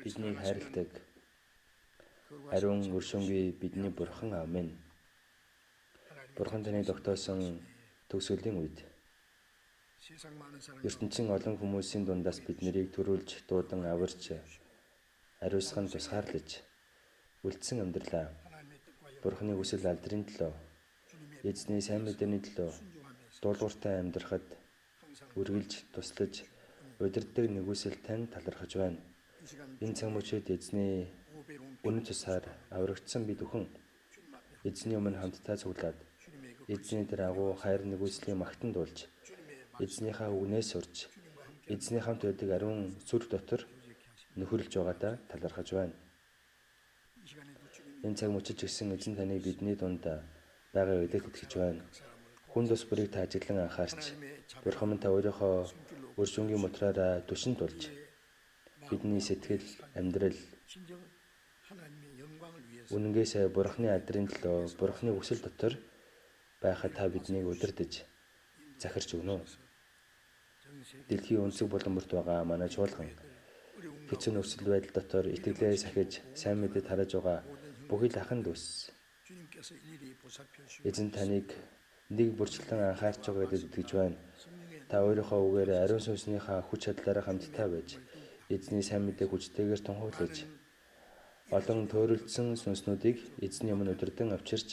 Биднийг хайрладаг ариун өршөөнгүй бидний Бурхан Аав минь. Бурхан таны тогтоосон төгсгөлийн үед ертөнцийн олон хүмүүсийн дундаас бид нарыг төрүүлж дуудан аварч ариусган тусгаарлаж үлдсэн амьдралаа Бурханы хүсэл алдрын төлөө, Эзний сайн мэдээний төлөө дуулууртай амьдрахад үргэлж туслаж удирддаг нигүүлсэл тань талархаж байна. Энэ цаг мөчид Эзний үнэн цусаар аврагдсан бид бүхэн Эзний өмнө хамтдаа цуглаад Эзний тэр агуу хайр нигүүлслийн магтан дуулж Эзнийхээ үгнээс сурч Эзний хамт байдаг ариун сүр дотор нөхөрлөж байгаадаа талархаж байна. Энэ цаг мөчид ч гэсэн Эзэн таныг бидний дунд байгаа гэдэгт итгэж байна. Хүн тус бүрийг та ажиглан анхаарч Бурхан минь та өөрийнхөө өршөөнгийн мутраараа түшин тулж бидний сэтгэл, амьдрал үнэнгээсээ Бурханы алдрын төлөө Бурханы хүсэл дотор байхад та биднийг удирдах захирч өгнө. Дэлхийн өнцөг булан бүрт байгаа манай чуулган хэцүү нөхцөл байдал дотор итгэлээ сахиж сайн мэдээ тарааж байгаа бүхий л ахын дүүс Эзэн таныг нэг бүрчлэн анхаарч байгаа гэдэгт итгэж байна. Та өөрийнхөө үгээр ариун сүнснийхээ хүч чадлаараа хамттай байж Эзний сайн мэдээг хүчтэйгээр тунхаглаж олон төөрөлдсөн сүнснүүдийг Эзний өмнө удирдан авчирч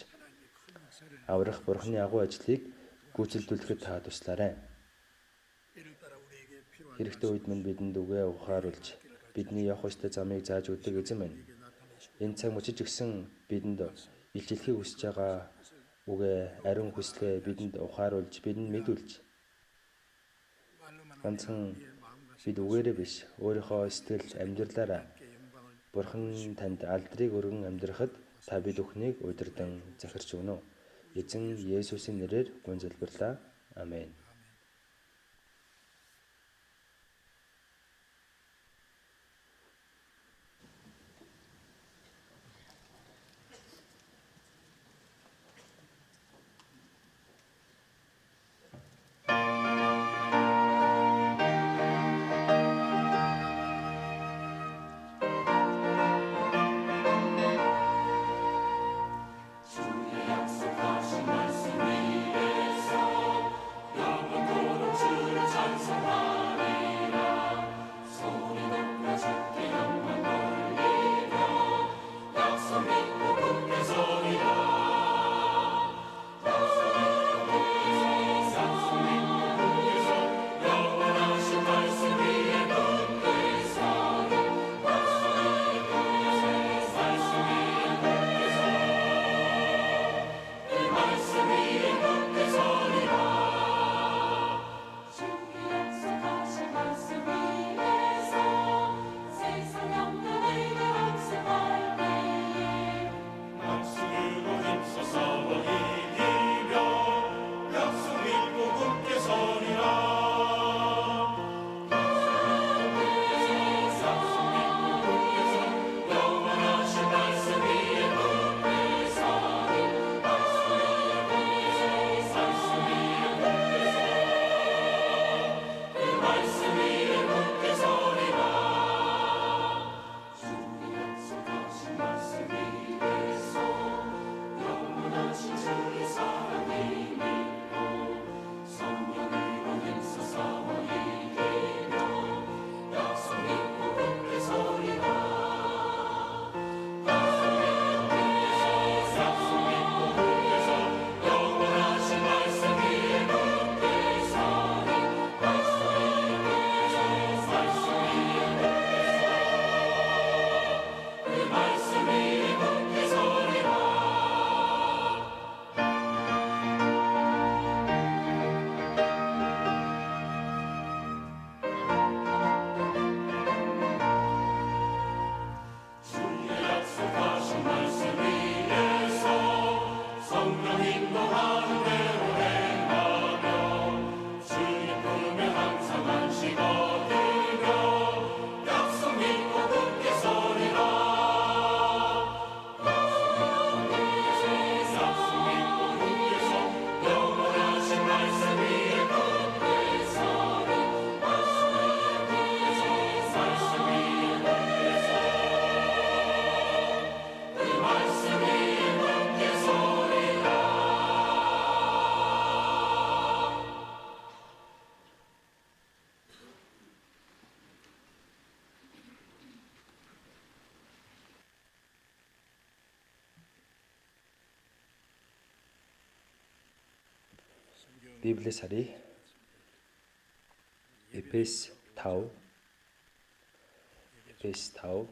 аврах Бурханы агуу ажлыг гүйцэлдүүлэхэд та туслаарай. Хэрэгтэй үед минь бидэнд үгээ ухааруулж бидний явах ёстой замыг зааж өгдөг Эзэн минь. Энэ цаг мөчид гэсэн бидэнд илчлэхийг хүсэж байгаа үгээ ариун хүслээ бидэнд ухааруулж бидэнд мэдүүлж ганцхан бид үгээрээ биш өөрийнхөө сэтгэл амьдралаараа Бурхан танд алдрыг өргөн амьдрахад та бид бүхнийг удирдан захирч өгнө. Эзэн Есүсийн нэрээр гуйн залбирлаа. Амен. Библиэс харъя. Эфес 5. Эфес 5.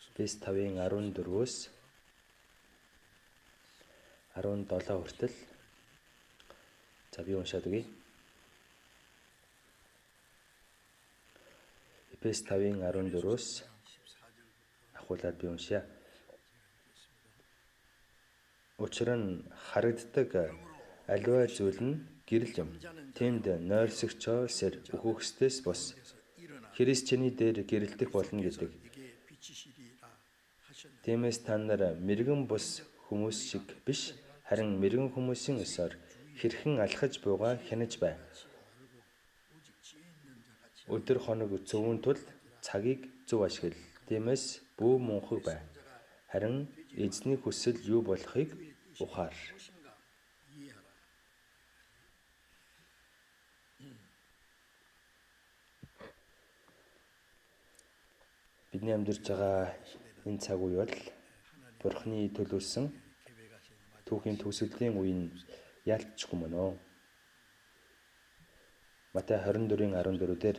Эфес 5-ын 14-өөс 17 хүртэл. За би уншаад өгье. Эфес 5-ын 14-өөс ахуулаад би уншъя. Учир нь харагддаг аливаа зүйл нь гэрэл юм. Тэнд нойрсогчоо сэр үхөхстээс бос Христ чиний дээр гэрэлтэх болно гэдэг. Тиймээс та нар мэрэгэн бус хүмүүс шиг биш, харин мэрэгэн хүмүүсийн ёсоор хэрхэн алхаж буйгаа хянаж бай. Өдөр хоног зөвүүн тул цагийг зөв ашигла. Тиймээс бүү мунхаг бай. Харин эзний хүсэл юу болохыг ухаар. Бидний амьдарч байгаа энэ цаг үе бол Бурхны төлөвлөсөн түүхийн төгсгөлийн үе нь яалтчгүй мөн үү? Матай 24-ийн 14 дээр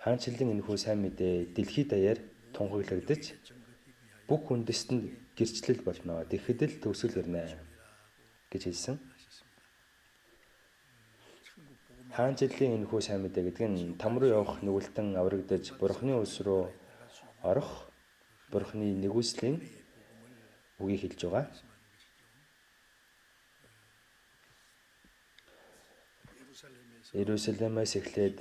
хаанчлалын энэхүү сайн мэдээ дэлхийд даяар тунхаглагдаж бүх хүндэстэнд гэрчлэл болно. Тэгэхэд л төгсгөл ирнэ гэж хэлсэн. Хаанчлалын энэхүү сайн мэдээ гэдэг нь там руу явах нүгэлтэн аврагдаж Бурхны улс руу орох Бурхны нэгүслийн үгийг хэлж байгаа. Иерусалимаас эхлээд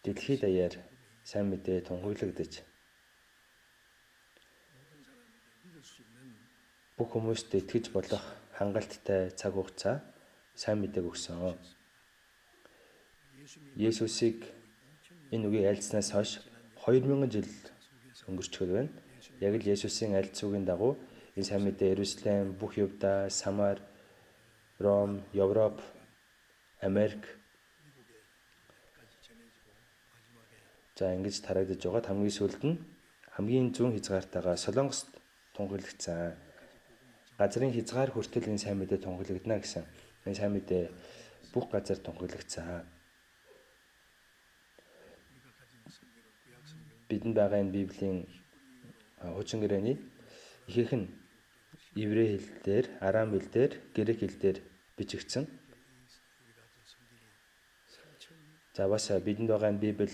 дэлхийд даяар сайн мэдээ тунхаглагдаж бүх хүмүүст итгэж болох хангалттай цаг хугацаа сайн мэдээг өгсөн. Есүсийг энэ үгийг айлдсанаас хойш 2000 жил өнгөрчхөөр байна. Яг л Есүсийн айлдсуугийн дагуу энэ сайн мэдээ Иерусалим, бүх Юда, Самар, Ром, Европ, Америк за ингэж тараагдаж байгаа. Хамгийн сүүлд нь хамгийн зүүн хязгаартайгаа Солонгост тунхаглагдсан. Газрын хязгаар хүртэл энэ сайн мэдээ тунхаглагдана гэсэн. Энэ сайн мэдээ бүх газар тунхаглагдсан. Бидэнд байгаа энэ Библийн хуучин гэрээний ихэнх нь еврей хэл дээр, арам хэл дээр, грек хэл дээр бичигдсэн. За бас бидэнд байгаа энэ Библи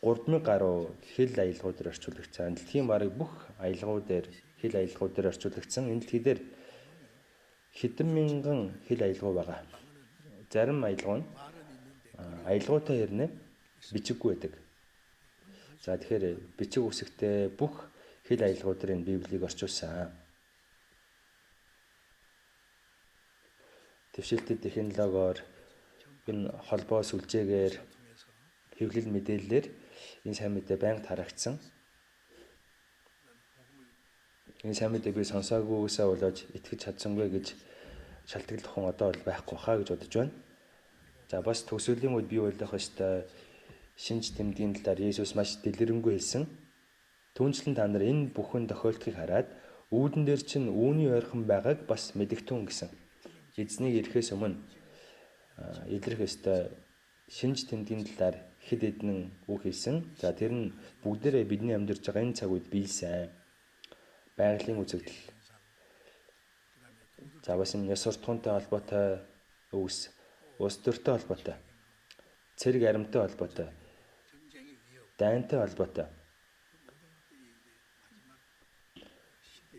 3000 гаруй хэл аялгау дээр орчуулагдсан. Дэлхийн бараг бүх аялгау дээр, хэл аялгау дээр орчуулагдсан. Энэ дэлхий дээр хэдэн мянган хэл аялгау байгаа. Зарим аялгау нь аялгаутай хэрнээ бичиггүй байдаг. За тэгэхээр бичиг үсэгтэй бүх хэл аялгау дээр энэ Библийг орчуулсан. Дэвшилтэт технологиор энэ холбоо сүлжээгээр хэвлэл мэдээллээр энэ сайн мэдээ байнга тарагдсан. Энэ сайн мэдээг би сонсоогүйгээсээ болоод итгэж чадсангүй гэж шалтгааллах хүн одоо бол байхгүй хаа гэж бодож байна. За бас төгсгөлийн үед бий болох ёстой шинж тэмдгийн талаар Есүс маш дэлгэрэнгүй хэлсэн. Түүнчлэн та нар энэ бүхэн тохиолдохыг хараад үүдэн дээр чинь үүний ойрхон байгааг бас мэдэгтүүн гэсэн. Эзнийг ирэхээс өмнө илрэх ёстой шинж тэмдгийн талаар хэд хэдэн үг хэлсэн. За тэр нь бүгдээрээ бидний амьдарч байгаа энэ цаг үед биелсэн. Байгалийн үзэгдэл. За бас энэ ёс суртахуунтай холбоотой үгс, улс төртэй холбоотой, цэрэг аримтай холбоотой, дайнтай холбоотой.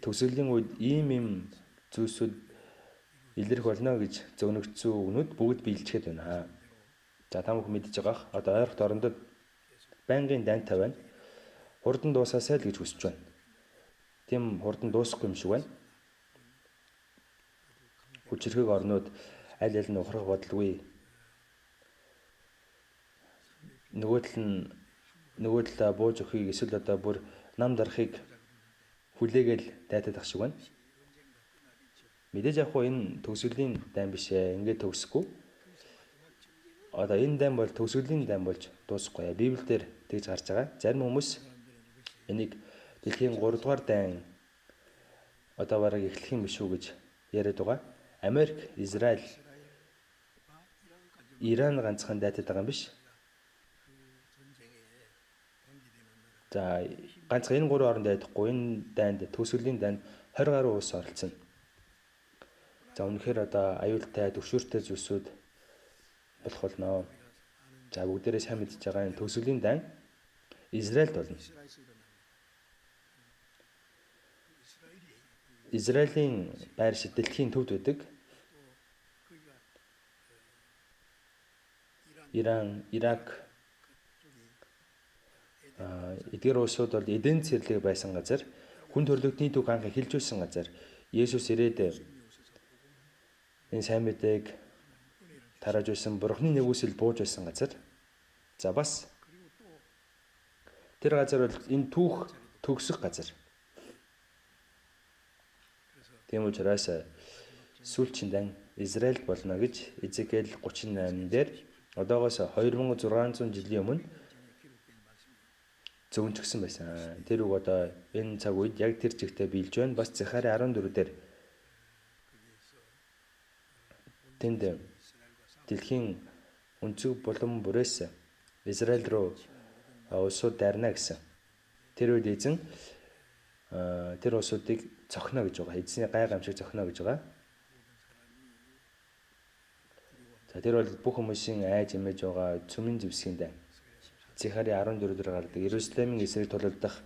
Төгсгөлийн үед ийм юм зүйлсүүд илэрх болно гэж зөгнөгдсөн үгнүүд бүгд биелчихэд байна. За та бүхэн мэдж байгаах одоо ойрхот орондод байнгын дайнтай байна. Хурдан дуусаасай л гэж хүсэж байна. Тийм хурдан дуусахгүй юм шиг байна. Хүчирхэг орнууд аль аль нь ухрах бодолгүй. Нөгөө тал нь нөгөө талаа бууж өгөхийг эсвэл одоо бүр нам дарахыг хүлээгээл дайтаад ах шиг байна. Мэдээж яг хуу энэ төгсгөлийн дайн биш ээ. Ингээд төгсөхгүй. Одоо энэ дайн бол төгсгөлийн дайн болж дуусахгүй. Библиэлд тэгж гарч байгаа. Зарим хүмүүс энийг Дэлхийн 3 дугаар дайн одоо бараг эхлэх юм биш үү гэж яриад байгаа. Америк, Израиль, Иран ганцхан дайтаад байгаа юм биш. За ганцхан энэ 3 оронд дайдахгүй, энэ дайнд төгсгөлийн дайнд 20 гаруй улс оролцсон. За үнэхээр одоо аюултай төвшөөртэй зүйлсүүд болох болно. За бүгдээрээ сайн мэдж байгаа энэ төгсгөлийн дайн Израильд болно. Израилийн байр суурь дэлхийн төвд байдаг. Иран, Ирак эдгээр улсууд бол Эден цэрлэг байсан газар, хүн төрлөختний төг анх эхэлж байсан газар. Есүс ирээд энэ сайн мэдээг тарааж байсан, Бурхны нэгүсэл бууж байсан газар. За бас тэр газар бол энэ түүх төгсөх газар. Тийм учраас сүүлчийн дан Израильд болно гэж Эзекиэл 38 дээр одоогоос 2600 жилийн өмнө зөгнчгсөн байсан. Тэр үг одоо энэ цаг үед яг тэр чигтээ биелж байна. Бас Захари 14 дээр тэнд дэлхийн өнцөг булан бүрээс Израиль руу улсууд дайрна гэсэн. Тэр үед эзэн тэр улсуудыг цохино гэж байгаа. Эзний гай гамшиг цохино гэж байгаа. За тэр бол бүх хүмүүсийн айж эмээж байгаа цөмийн зэвсгийн дайн. Захари 14 дээр гардаг. Иерусалимын эсрэг тулалдах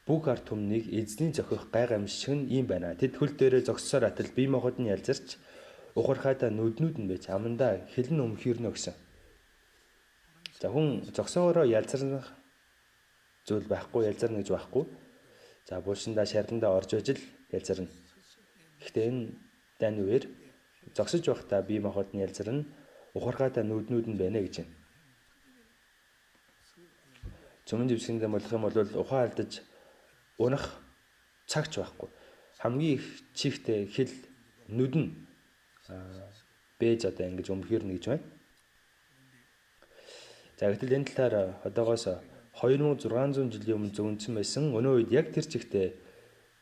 бүх ард түмнийг эзний зохих гай гамшиг нь ийм байна. Тэд хөл дээрээ зогссоор атал бие махбод нь ялзарч ухархайдаа нүднүүд нь байж амандаа хилэн өмхийрнө гэсэн. За хүн зогсоогоороо ялзарнах зүйл байхгүй, ялзарна гэж байхгүй. За буушиндаа шариландаа орж байж л ялзарна. Гэхдээ энэ дайны үеэр зогсож байхдаа бие махбод нь ялзарна, ухархайдаа нүднүүд нь байна гэж байна. Цөмөн зэвсгэндээ болох юм бол ухаан алдаж унах цагч байхгүй. Хамгийн их чихтэй хил нүдэн бэж одоо ингэж өмхийрнэ гэж байна. За гэтэл энэ талаар одоогоос 2600 жилийн өмнө зөгнсөн байсан. Өнөө үед яг тэр чигтээ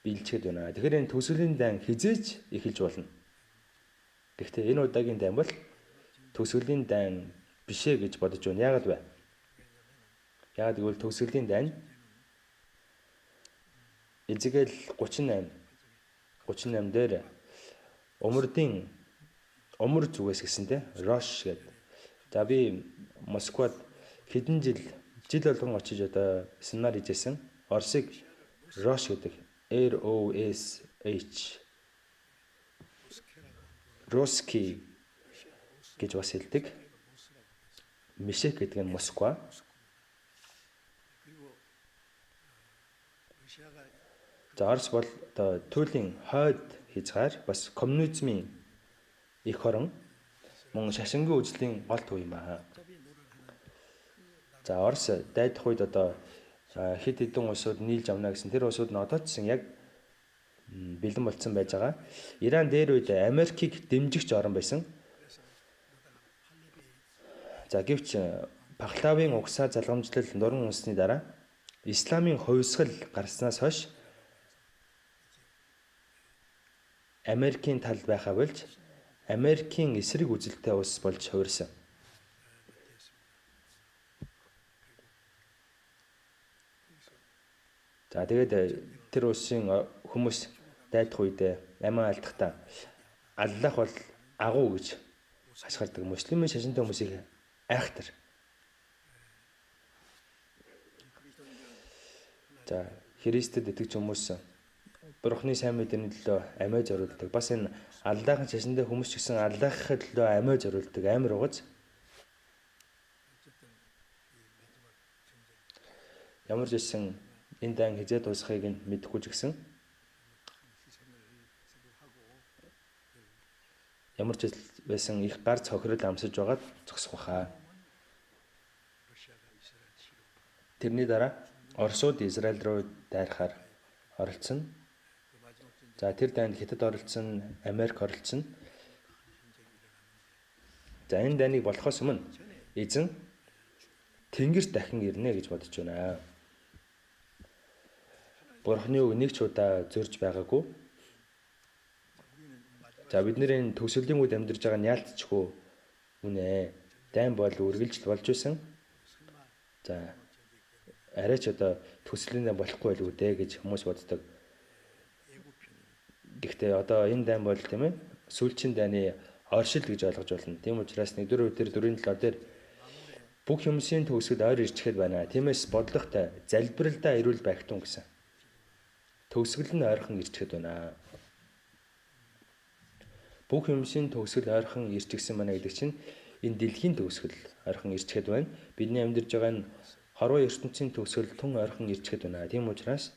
биелчихэд байна. Тэгэхээр энэ төгсгөлийн дайн хизээж эхэлж болно. Гэхдээ энэ удаагийн дайн бол төгсгөлийн дайн биш ээ гэж бодож байна. Яагаад вэ? Яагаад гэвэл төгсгөлийн дайн Эзекиэл 38 дээр умардын умар зүгээс гэсэн те Рош гэдэг. За би Москвад хэдэн жил болгон очиж одоо семинар хийжсэн. Оросыг Рош гэдэг R O S H Русский гэж бас хэлдэг. Мишек гэдэг нь Москва. За Орос бол одоо туйлын хойд хязгаар бас коммунизмын эх орон мөн шашингийн үзлийн гол төв юм аа. За Орос дайдах үед одоо хэд хэдэн улсууд нийлж авна гэсэн тэр улсууд нь одоо ч гэсэн яг бэлэн болцсон байж байгаа. Иран дээр үед Америкийг дэмжигч орон байсан. За гэвч Пахлавын угсаа залгамжлал нуран унсны дараа исламын хувьсгал гарснаас хойш Америкийн талд байхаа болж Америкийн эсрэг үзэлтэй улс болж хувирсан. За тэгээд тэр улсын хүмүүс дайдах үедээ амиа алдахдаа Аллах бол агуу гэж хашгирдаг. Муслимын шашинтай хүмүүсийг айхтар. За Христэд итгэж хүмүүс Бурхны сайн мэдээний төлөө амиа зориулдаг. Бас энэ Аллахын шашинтай хүмүүс ч гэсэн Аллахын төлөө амиа зориулдаг. Амар угаз. Ямар ч байсан энэ дан хизээ дуусахыг нь мэдэхгүй ч гэсэн ямар ч байсан их гар цохирол амсаж байгаад зогсох байхаа. Тэрний дараа Оросууд Израиль руу дайрахаар оролцсон. За тэр дайнд Хятад оролцсон, Америк оролцсон. За энэ дайныг болохоос өмнө эзэн тэнгэрт дахин ирнэ гэж бодож байна. Бурхны үг нэг ч удаа зөрж байгаагүй. За бид нэр энэ төгсгөлийн үед амьдарч байгаа нь яалтчгүй үнэ. Дайн бол үргэлжил болж исэн. За арай ч одоо төгсгөлийн дайн болохгүй байлгүй дээ гэж хүмүүс боддог. Гэхдээ одоо энэ дайн бол тийм ээ сүүлчийн дайны оршил гэж ойлгож байна. Тийм учраас 1-р Петр 4:7 дээр бүх юмсын төгсгөл ойр ирчгээд байна. Тиймээс бодлоготой, залбиралдаа эрүүл байх тун гэсэн. Төгсгөл нь ойрхон ирчгээд байна. Бүх юмсын төгсгөл ойрхон ирчихсэн байна гэдэг чинь энэ дэлхийн төгсгөл ойрхон ирчгээд байна. Бидний амьдарч байгаа энэ хорвоо ертөнцийн төгсгөл тун ойрхон ирчгээд байна. Тийм учраас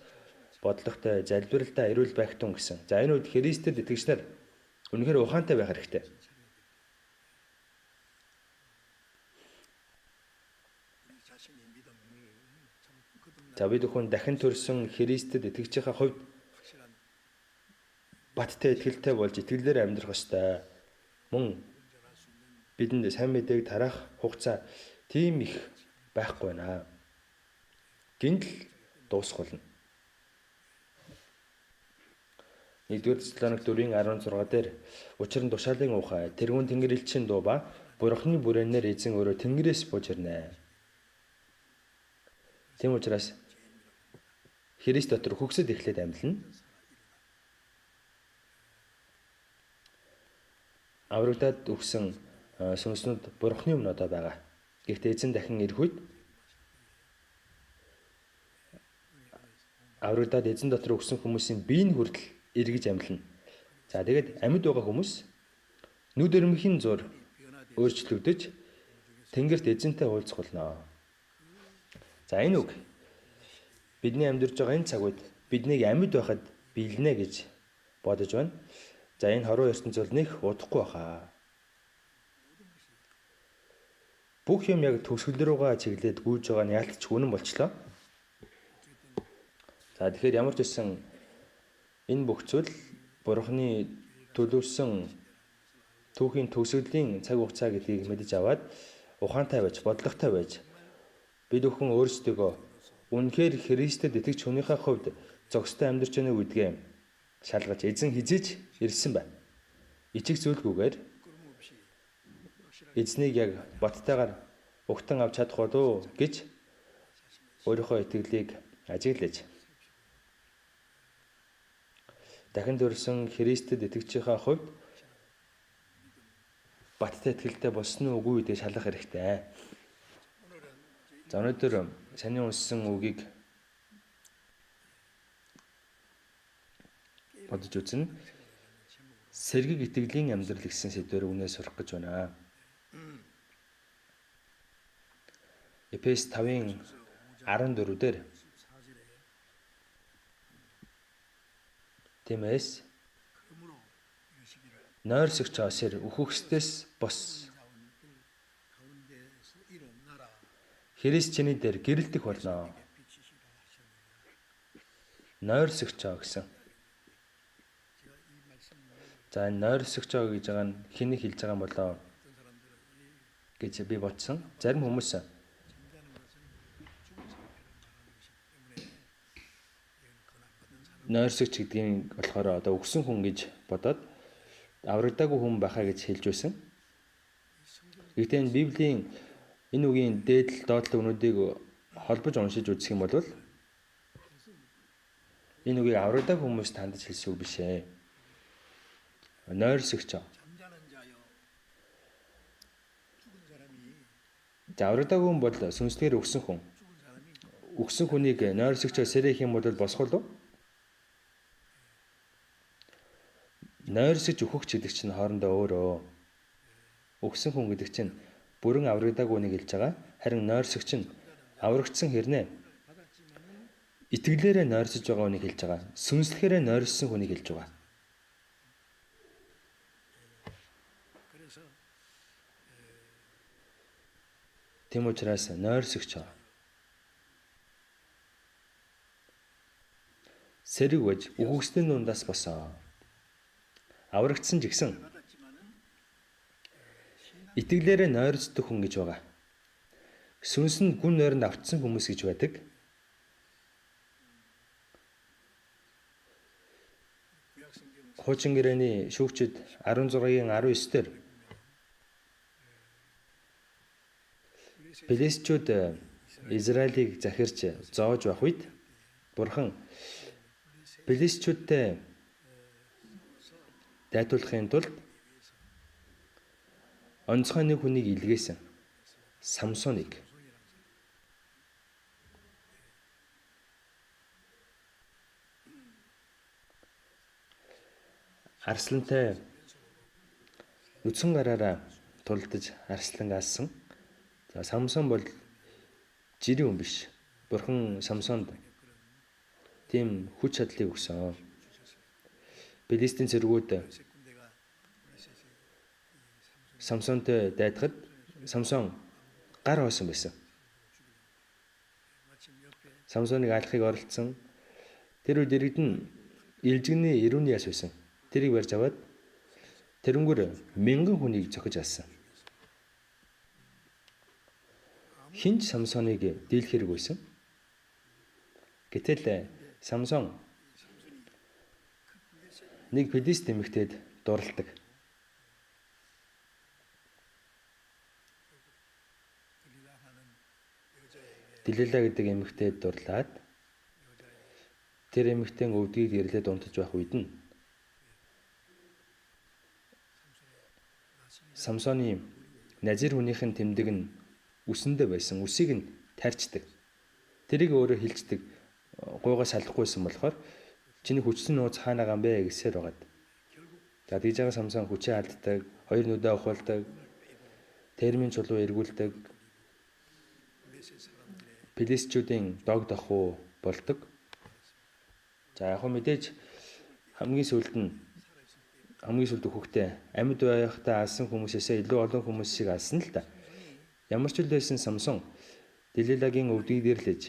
бодлоготой, залбиралдаа эрүүл байх тун гэсэн. За энэ үед Христэд итгэгч нар үнэхээр ухаантай байх хэрэгтэй. 우리 자신의 믿음을 참 거듭난 За бид бүхэн дахин төрсөн Христэд итгэгчийнхээ хувьд 확실한 баттай итгэлтэй болж итгэлээр амьдрах ёстой. Мөн 온전할 수 있는 бидэнд сайн мэдээг тараах хугацаа тийм их байхгүй байна. Гинтл дуусах болно. 1-р Тесалоник 4:16 дээр учир нь тушаалын ухаан тэргүүн тэнгэр элчийн дуу ба Бурхны бүрээнээр эзэн өөрөө тэнгэрээс бууж ирнэ. Тийм учраас Христ дотор хөгсөд эхлээд амьлна. Аврагдаад өгсөн сүнснүүд Бурхны өмнө одоо байгаа. Гэхдээ эзэн дахин ирэх үед аврагдаад эзэн дотор өгсөн хүмүүсийн бие нь хүртэл эргэж амьлна. За тэгээд амьд байгаа хүмүүс нүд өрмөхийн зур өөрчлөгдөж тэнгэрт эзэнтэй уулзах болно. За энэ үг бидний амьдарч байгаа энэ цаг үед биднийг амьд байхад биелнэ гэж бодож байна. За энэ хорвоо ертөнц бол нэх удахгүй баха. Бүх юм яг төгсгөл рүүгээ чиглээд гүйж байгаа нь яалтч үнэн болчлоо. За тэгэхээр ямар ч байсан энэ бүх зүйл Бурхны төлөвлөсөн түүхийн төгсгөлийн цаг хугацаа гэдгийг мэдэж аваад ухаантай байж, бодлоготой байж бид бүхэн өөрсдийгөө үнэхээр Христэд итгэж хүнийхээ хувьд зохистой амьдарч байна уу гэдгээ шалгаж эзэн хизээж ирсэн байна. Ичих зүйлгүйгээр 부끄럼 없이 확실하게 эзнийг яг баттайгаар угтан авч чадах болов уу гэж өөрийнхөө итгэлийг ажиглаж дахин төрсөн Христэд итгэжийнхээ хувьд баттай итгэлтэй болсон уу үгүй гэдгийг шалгах хэрэгтэй. 오늘은 이제 За өнөөдөр саний уншсан үгийг бодож үзнэ. Сэргэг итгэлийн амьдрал гэсэн сэдвээр үнэ сурах гэж байна. Эфес 5:14 дээр 14절에 тиймээс 그러므로 이르시기를 нойрсогч осер үхэгсдээс бос 자원들 가운데서 일어나라 Христ чиний дээр гэрэлтэх болно. 비치시라 하셨느니라. Нойрсогчоо гэсэн. 제가 이 말씀을 За энэ нойрсогчоо гэж байгаа нь хэнийг хэлж байгаа юм болоо 어떤 사람들은 이 гэж би бодсон. Зарим хүмүүс 잠자는 것은 죽은 상태를 말하는 것이기 때문에 이건 고난받은 사람 нойрсогч гэдгийг болохоор одоо өгсөн хүн гэж бодоод аврагдаагүй хүн байхаа гэж хэлж байсан. Гэхдээ энэ Библийн энэ үгийн дээдл доотлол үнүүдийг холбож уншиж үзэх юм бол энэ үгийг аврагдаагүй хүмүүст хандаж хэлсэн үг биш ээ. Нойрсогч. 잠자는 자여 죽은 사람이 За аврагдаагүй хүн бол сүнслэгээр өгсөн хүн. 죽은 사람이 Өгсөн хүнийг нойрсогчоо сэрэх юм бол босгол уу? Нойрсож өгөх гэдэг чинь хоорондоо өөрөө. Өгсөн хүн гэдэг чинь бүрэн аврагдаагүй нэг хэлж байгаа. Харин нойрсогч нь аврагдсан хэрнээ 받았지만은 итгэлээрээ нойрсож байгаа хүнийг хэлж байгаа. Сүнслэхээрээ нойрссон хүнийг хэлж байгаа. 그래서 Тийм учраас нойрсогч сэрэг бож үхэгсдийн дундаас босоо. Аврагдсан ч гэсэн 받았지만은 итгэлээрээ нойрсдог хүн гэж байгаа. Сүнс нь гүн нойронд автсан хүмүүс гэж байдаг. Хуучин гэрээний шүүгчид 16-гийн 19 дээр Филистичүүд Израилийг захирч зоож байх үед Бурхан Филистичүүдтэй дайтуулахын тулд онцгой нэг хүнийг илгээсэн. Самсоныг. Арслантай нүцгэн гараараа тулдаж арслан алсан. За Самсон бол жирийн хүн биш. Бурхан Самсонд тийм хүч чадлыг өгсөн. Филистийн цэргүүд Самсонтой дайдахад Самсон гар хоосон байсан. Самсоныг алахыг оролдсон. Тэр үед иргэд нь илжигний эрүүний яс байсан. Тэрийг барьж аваад тэрнгүүр мянган хүнийг цохиж алсан. Хэн ч Самсоныг дийлэх хэрэг байсан. Гэтэл Самсон нэг филист эмэгтэйд дурладаг. Делила гэдэг эмэгтэйд дурлаад тэр эмэгтэйн өвдгийг гэрлээд унтаж байх үед нь Самсоны назир хүнийх нь тэмдэг нь үсэндээ байсан. Үсийг нь тарьчдаг. Тэрийг өөрөө хилчдэг. Гуйгаа салахгүйсэн болохоор чиний хүчсэн нууц хаана байгаа юм бэ гэсээр байгаад. За тэгж байгаа Самсон хүчээ алддаг, хоёр нүдээ ухуулдаг, термин чулуу эргүүлдэг. Филистичүүдийн дог дохуу болдог. За яг хөө мэдээж хамгийн сүүлд нь хамгийн сүүлд хөхтэй амьд байхдаа алсан хүмүүсээсээ илүү олон хүмүүсийг алсан л да. Ямар ч үл байсан Самсон Делилагийн өвдгийг дэрлэж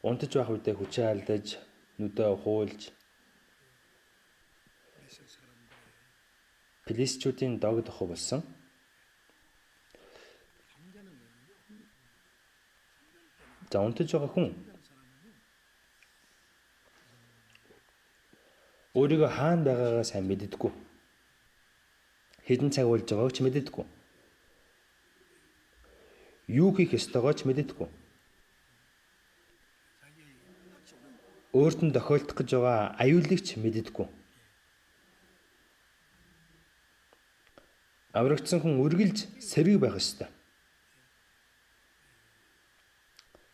унтаж байх үедээ хүчээ алдаж, нүдээ ухуулж Филистичүүдийн дог дохуу болсон. За унтаж байгаа хүн өөрийгөө хаана байгаагаа сайн мэддэггүй. Хэдэн цаг болж байгааг ч мэддэггүй. Юу хийх ёстойгоо ч мэддэггүй. Өөрт нь тохиолдох гэж байгаа аюулыг ч мэддэггүй. Аврагдсан хүн үргэлж сэрэг байх ёстой.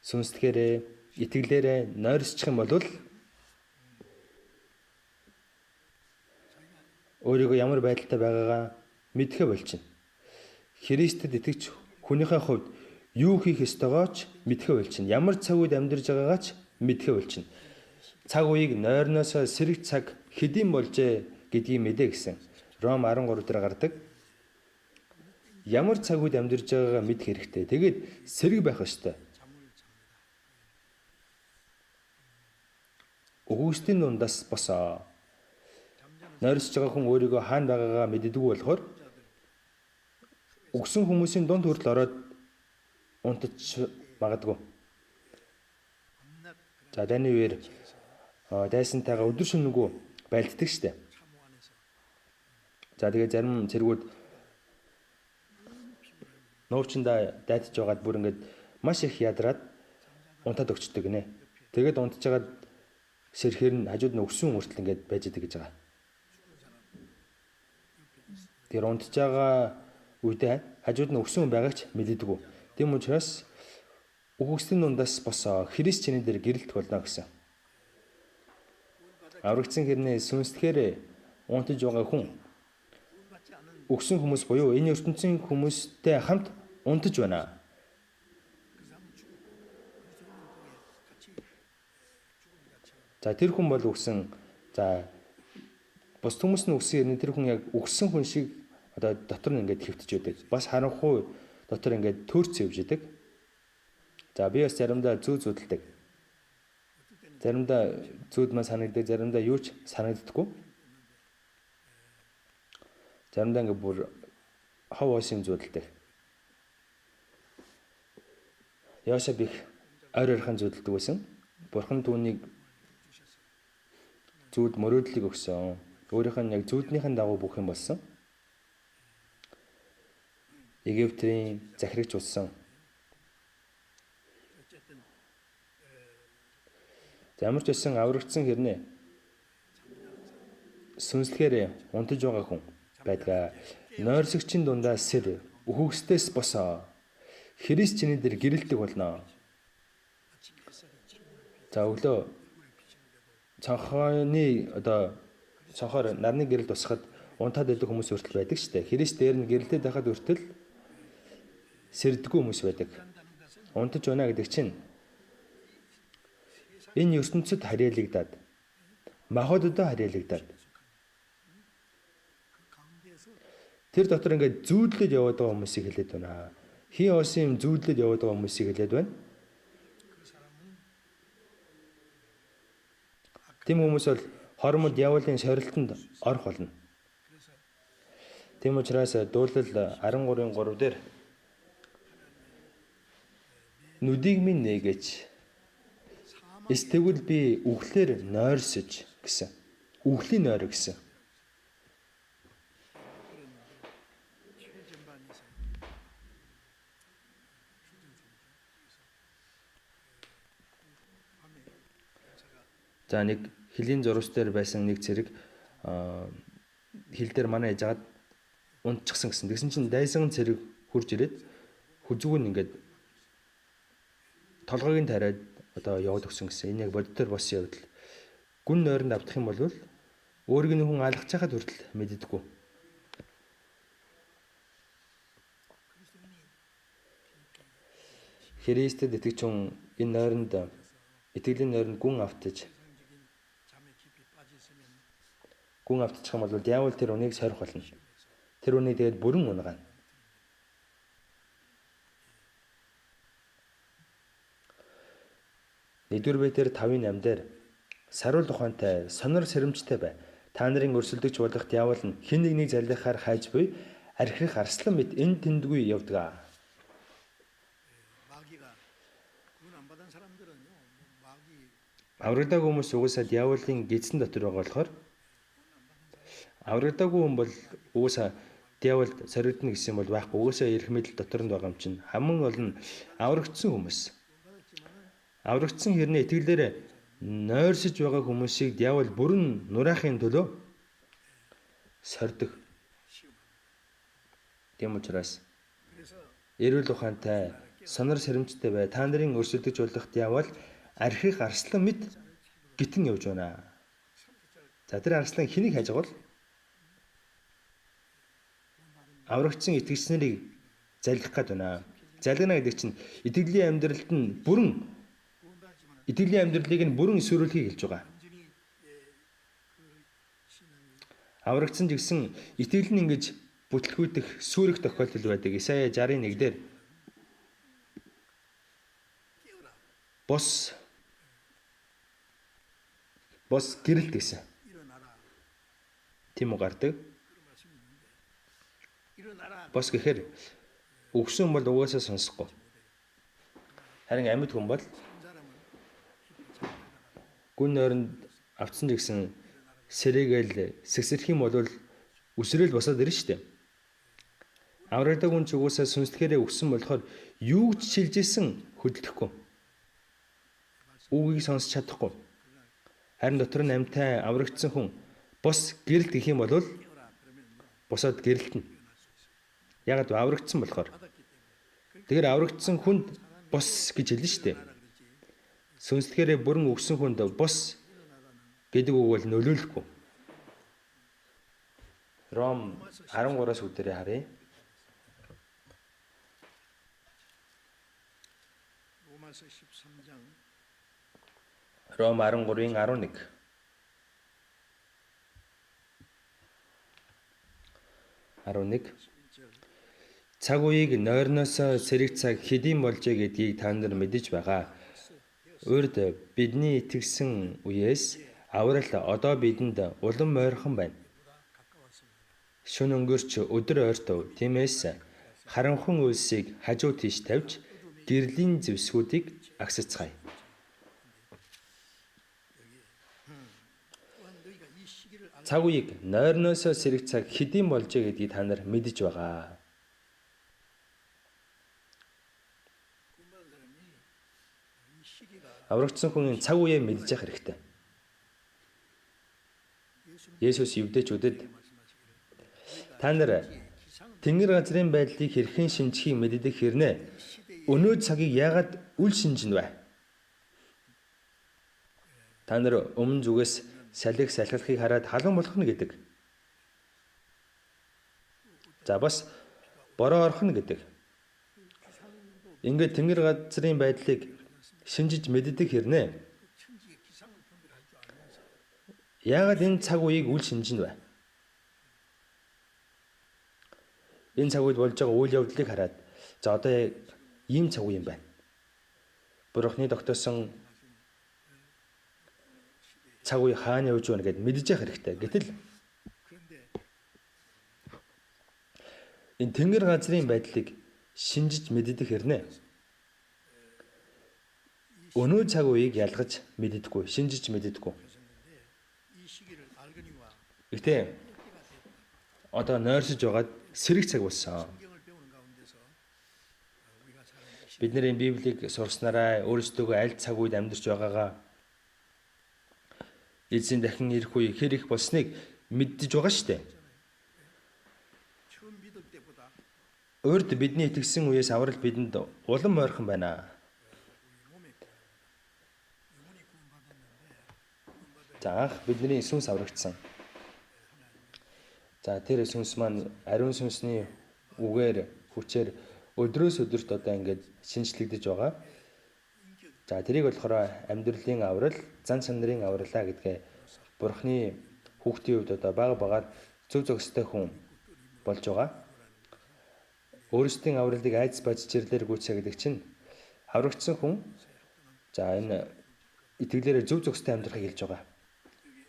Сүнслэгээрээ, итгэлээрээ нойрсчих юм бол өөрийгөө ямар байдалтай байгаагаа мэдхэ болчихно. Христэд итгэж хүнийхээ хувьд юу хийх ёстойгоо ч мэдхэ болчихно. Ямар цаг үед амьдарч байгаагаа ч мэдхэ болчихно. Цаг үеийг нойрноосоо сэрэг цаг хэдийн болжээ гэдгийг мэдэ гэсэн. Ром 13 дээр гардаг. Ямар цаг үед амьдарч байгаагаа мэдэх хэрэгтэй. Тэгээд сэрэг байх ёстой. Өгөөсдийн дундаас босоо. Нойрсож байгаа хүн өөрийгөө хаана байгаагаа мэддэггүй болохоор өгсөн хүмүүсийн дунд хүртэл ороод унтаж магадгүй. За дайны үеэр дайсантайгаа өдөр шөнөгүй байлддаг штэ. За тэгээ зарим цэргүүд нуувчиндаа дайтж байгаад бүр ингээд маш их ядраад унтаад өгчдөг гинэ. Тэгээд унтж байгаад сэрхээр нь хажууд нь өгсөн хүртэл ингээд байж идэг гэж байгаа. Тэр унтж байгаа үедээ хажууд нь өгсөн хүн байгааг ч мэддэггүй. Тийм учраас үхэгсдийн дундаас босоо Христ чиний дээр гэрэлтэх болно гэсэн. Аврагдсан хэрнээ сүнслэхээр унтаж байгаа хүн өгсөн хүмүүс буюу энэ ертөнцийн хүмүүстэй хамт унтаж байна. За тэр хүн бол үгсэн. За бус хүмүүс нь үгсэн хэрнээ тэр хүн яг үгсэн хүн шиг одоо дотор нь ингээд хэвтэж байдаг. Бас харанхуй дотор ингээд төрц явж идэг. За би бас заримдаа зүү зүудэлдэг. Заримдаа зүүд маань санагддаг, заримдаа юу ч санагддаггүй. Заримдаа ингээд бүр хов хойс юм зүүдэлдэг. Йосеф их Ойр ойрхон зүүдэлдэг байсан. Бурхан түүнийг зүүд мөрөөдлийг өгсөн. Өөрийнх нь яг зүүднийхэн дагуу бүх юм болсон. Египтийн захирагч болсон. За ямар ч байсан аврагдсан хэрнээ сүнслэгээр унтаж байгаа хүн байдаг. Нойрсогчийн дундаа сэр үхэгсдээс босоо. Христ чиний дээр гэрэлтэх болно. За өглөө цонхооны одоо цонхоор нарны гэрэл тусахад унтаад байдаг хүмүүс хүртэл байдаг шүү дээ. Христ дээр нь гэрэлтэй байхад хүртэл сэрдэггүй хүмүүс байдаг. Унтаж байна гэдэг чинь энэ ертөнцид харьяалагдаад махбоддоо харьяалагдаад тэр дотор ингээд зүүдлээд яваад байгаа хүмүүсийг хэлээд байна. Хий хоосон юм зүүдлээд яваад байгаа хүмүүсийг хэлээд байна. Тийм хүмүүс бол хормод явуулын сорилтонд орох болно. Тийм учраас дуулал 13-ын 3 дээр нүдийг минь нээгээч. Эс тэгвэл би үхлээр нойрсож гэсэн. Үхлийн нойр гэсэн. За нэг хөлийн зурвас дээр байсан нэг цэрэг хил дээр манай яжгаад унтчихсан гэсэн. Тэгсэн чинь дайсан цэрэг хурж ирээд хүзүүг нь ингээд толгойг нь тариад одоо яваад өгсөн гэсэн. Энэ яг бодитоор болсон явдал. Гүн нойронд автах юм бол өөрийг нь хүн алгах чахад хүртэл мэддэггүй. Христэд итгэж хүн энэ нойронд итгэлийн нойронд гүн автаж гүн автчих юм бол диавол тэр үнийг сорих болно. Тэр үнийг тэгээд бүрэн унгаана. Нэгдүгээр Петр 5-ын 8 дээр саруул ухаантай, сонор сэрэмжтэй бай. Та нарын өрсөлдөгч болох диавол нь хэн нэгнийг залхихаар хайж буй архирах арслан мэт энэ тэндгүй явдаг. Аврагдаагүй хүмүүс угаасаа диаволын гидсэн дотор байгаа болохоор аврагдаагүй хүн бол угаасаа диаволд соригдно гэсэн юм бол байхгүй. Угаасаа эрх мэдэл дотор нь байгаа юм чинь хамгийн гол нь аврагдсан хүмүүс. Аврагдсан хэрнээ итгэлээр нойрсож байгаа хүмүүсийг диавол бүрэн нураахын төлөө сордог. Тийм учраас эрүүл ухаантай, сонор сэрэмжтэй бай. Та нарын өрсөлдөж болох диавол архих арслан мэт гитэн явж байна. За тэр арслан хэнийг хайж байгаа бол аврагдсан итгэгч нарыг залгих гээд байна. Залгина гэдэг чинь итгэлийн амьдралд нь бүрэн итгэлийн амьдралыг нь бүрэн эсвэрүүлэхийг хэлж байгаа. Аврагдсан ч гэсэн итгэл нь ингэж бүтлгүүдэх сүрэх тохиолдол байдаг. Исая 61 дээр бос гэрэлт гэсэн. Тийм үү гардаг. Бос гэхээр өгсөн бол угаасаа сонсохгүй. Харин амьд хүн бол гүн нойронд автсан ч гэсэн сэрэгээл сэгсэрх юм бол үсрээл босоод ирнэ шүү дээ. Аврагдаг хүн ч угаасаа сүнслэхээрээ өгсөн болохоор юу ч шилжсэн хөдөлдөхгүй. Үгийг сонсч чадахгүй. Харин дотор нь амьтай аврагдсан хүн бос гэрэлт гэх юм бол босоод гэрэлтэнэ. Ягаад вэ? Аврагдсан болохоор. Тэгэхээр аврагдсан хүнд бос гэж хэлнэ шүү дээ. Сүнслэхээрээ бүрэн өгсөн хүнд бос гэдэг үг бол нөлөөлөхгүй. Ром 13-аас бүгдээрээ харъя. Ром 13-ын 11. Цаг үеийг нойрноос сэрэг цаг хэдийн болжээ гэдгийг та нар мэдэж байгаа. Урд бидний итгэсэн үеэс аврал одоо бидэнд улам ойрхон байна. Шөнө өнгөрч өдөр ойртов. Тиймээс харанхуй үйлсийг хажуу тийш тавьж гэрлийн зэвсгүүдийг агсацгаая. Цаг үеийг нойрноосоо сэрэг цаг хэдийн болжээ гэдгийг та нар мэдэж байгаа. Аврагдсан хүн цаг үеэ мэдэж явах хэрэгтэй. Есүс евдээчүүдэд та нар Тэнгэр газрын байдлыг хэрхэн шинжихийг мэддэг хэрнээ өнөө цагийг яагаад үл шинжинэ вэ? Та нар өмнө зүгээс салхи салхилахыг хараад халуун болох нь гэдэг. За бас бороо орох нь гэдэг. Ингээд тэнгэр газрын байдлыг шинжиж мэддэг хэрнээ яагаад энэ цаг үеийг үл шинжинэ вэ? Энэ цаг үед болж байгаа үйл явдлыг хараад за одоо яг ийм цаг үе юм байна. Бурхны тогтоосон цаг үе хаана явж байна гэд мэдэж явах хэрэгтэй. Гэтэл энэ тэнгэр газрын байдлыг шинжиж мэддэг хэрнээ өнөө цаг үеийг ялгаж мэддэггүй, шинжиж мэддэггүй. Гэтэ одоо нойрсож байгаад сэрэг цаг болсон. Бид нэр энэ Библийг сурснараа өөрсдөө аль цаг үед амьдарч байгаагаа эзэн дахин ирэх үе хэр их болсныг мэддэж байгаа шүү дээ. Урд бидний итгэсэн үеэс аврал бидэнд улам ойрхон байна. За анх бидний сүнс аврагдсан. За тэр сүнс маань ариун сүнсний үгээр хүчээр өдрөөс өдөрт одоо ингээд шинжлэгдэж байгаа. За тэрийг болохоор амьдралын аврал, зан чанарын авралаа гэдгээ Бурхны хүүхдийн хувьд одоо бага багаар зөв зохистой хүн болж байгаа. Өөрсдийн авралыг айдас ба чичирлээр гүйцээ гэдэг чинь аврагдсан хүн за энэ итгэлээрээ зөв зохистой амьдрахыг хэлж байгаа.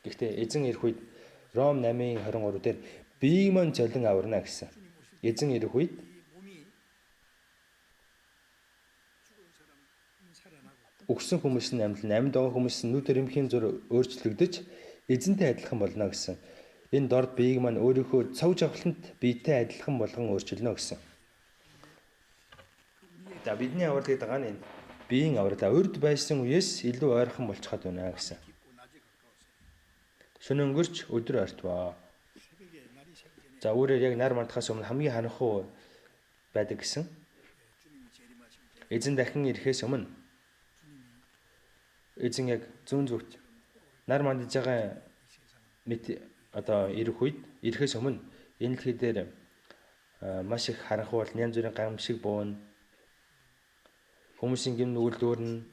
Гэхдээ эзэн ирэх үед Ром 8:23 дээр биеийг маань золин аварна гэсэн. Эзэн ирэх үед өгсөн хүмүүс нь амьд, амьд байгаа хүмүүс нь нүд өрөмхийн зур өөрчлөгдөж эзэнтэй адилхан болно гэсэн. Энэ дорд биеийг маань өөрийнхөө цов жавхлант биетэй адилхан болгон өөрчилнө гэсэн. За бидний аврал гэдэг байгаа нь энэ биеийн аврал урд байсан үеэс илүү ойрхон болчиход байна гэсэн. Шөнө өнгөрч өдөр ортвоо. За өөрөөр яг нар мандахаас өмнө хамгийн харанхуй байдаг гэсэн. Эзэн дахин ирэхээс өмнө эзэн яг зүүн зүгт нар мандаж байгаа мэт одоо ирэх үед ирэхээс өмнө энэ дэлхий дээр маш их харанхуй бол янз бүрийн гамшиг буuna. Хүмүүсийн гэм нүгэл дүүрнэ.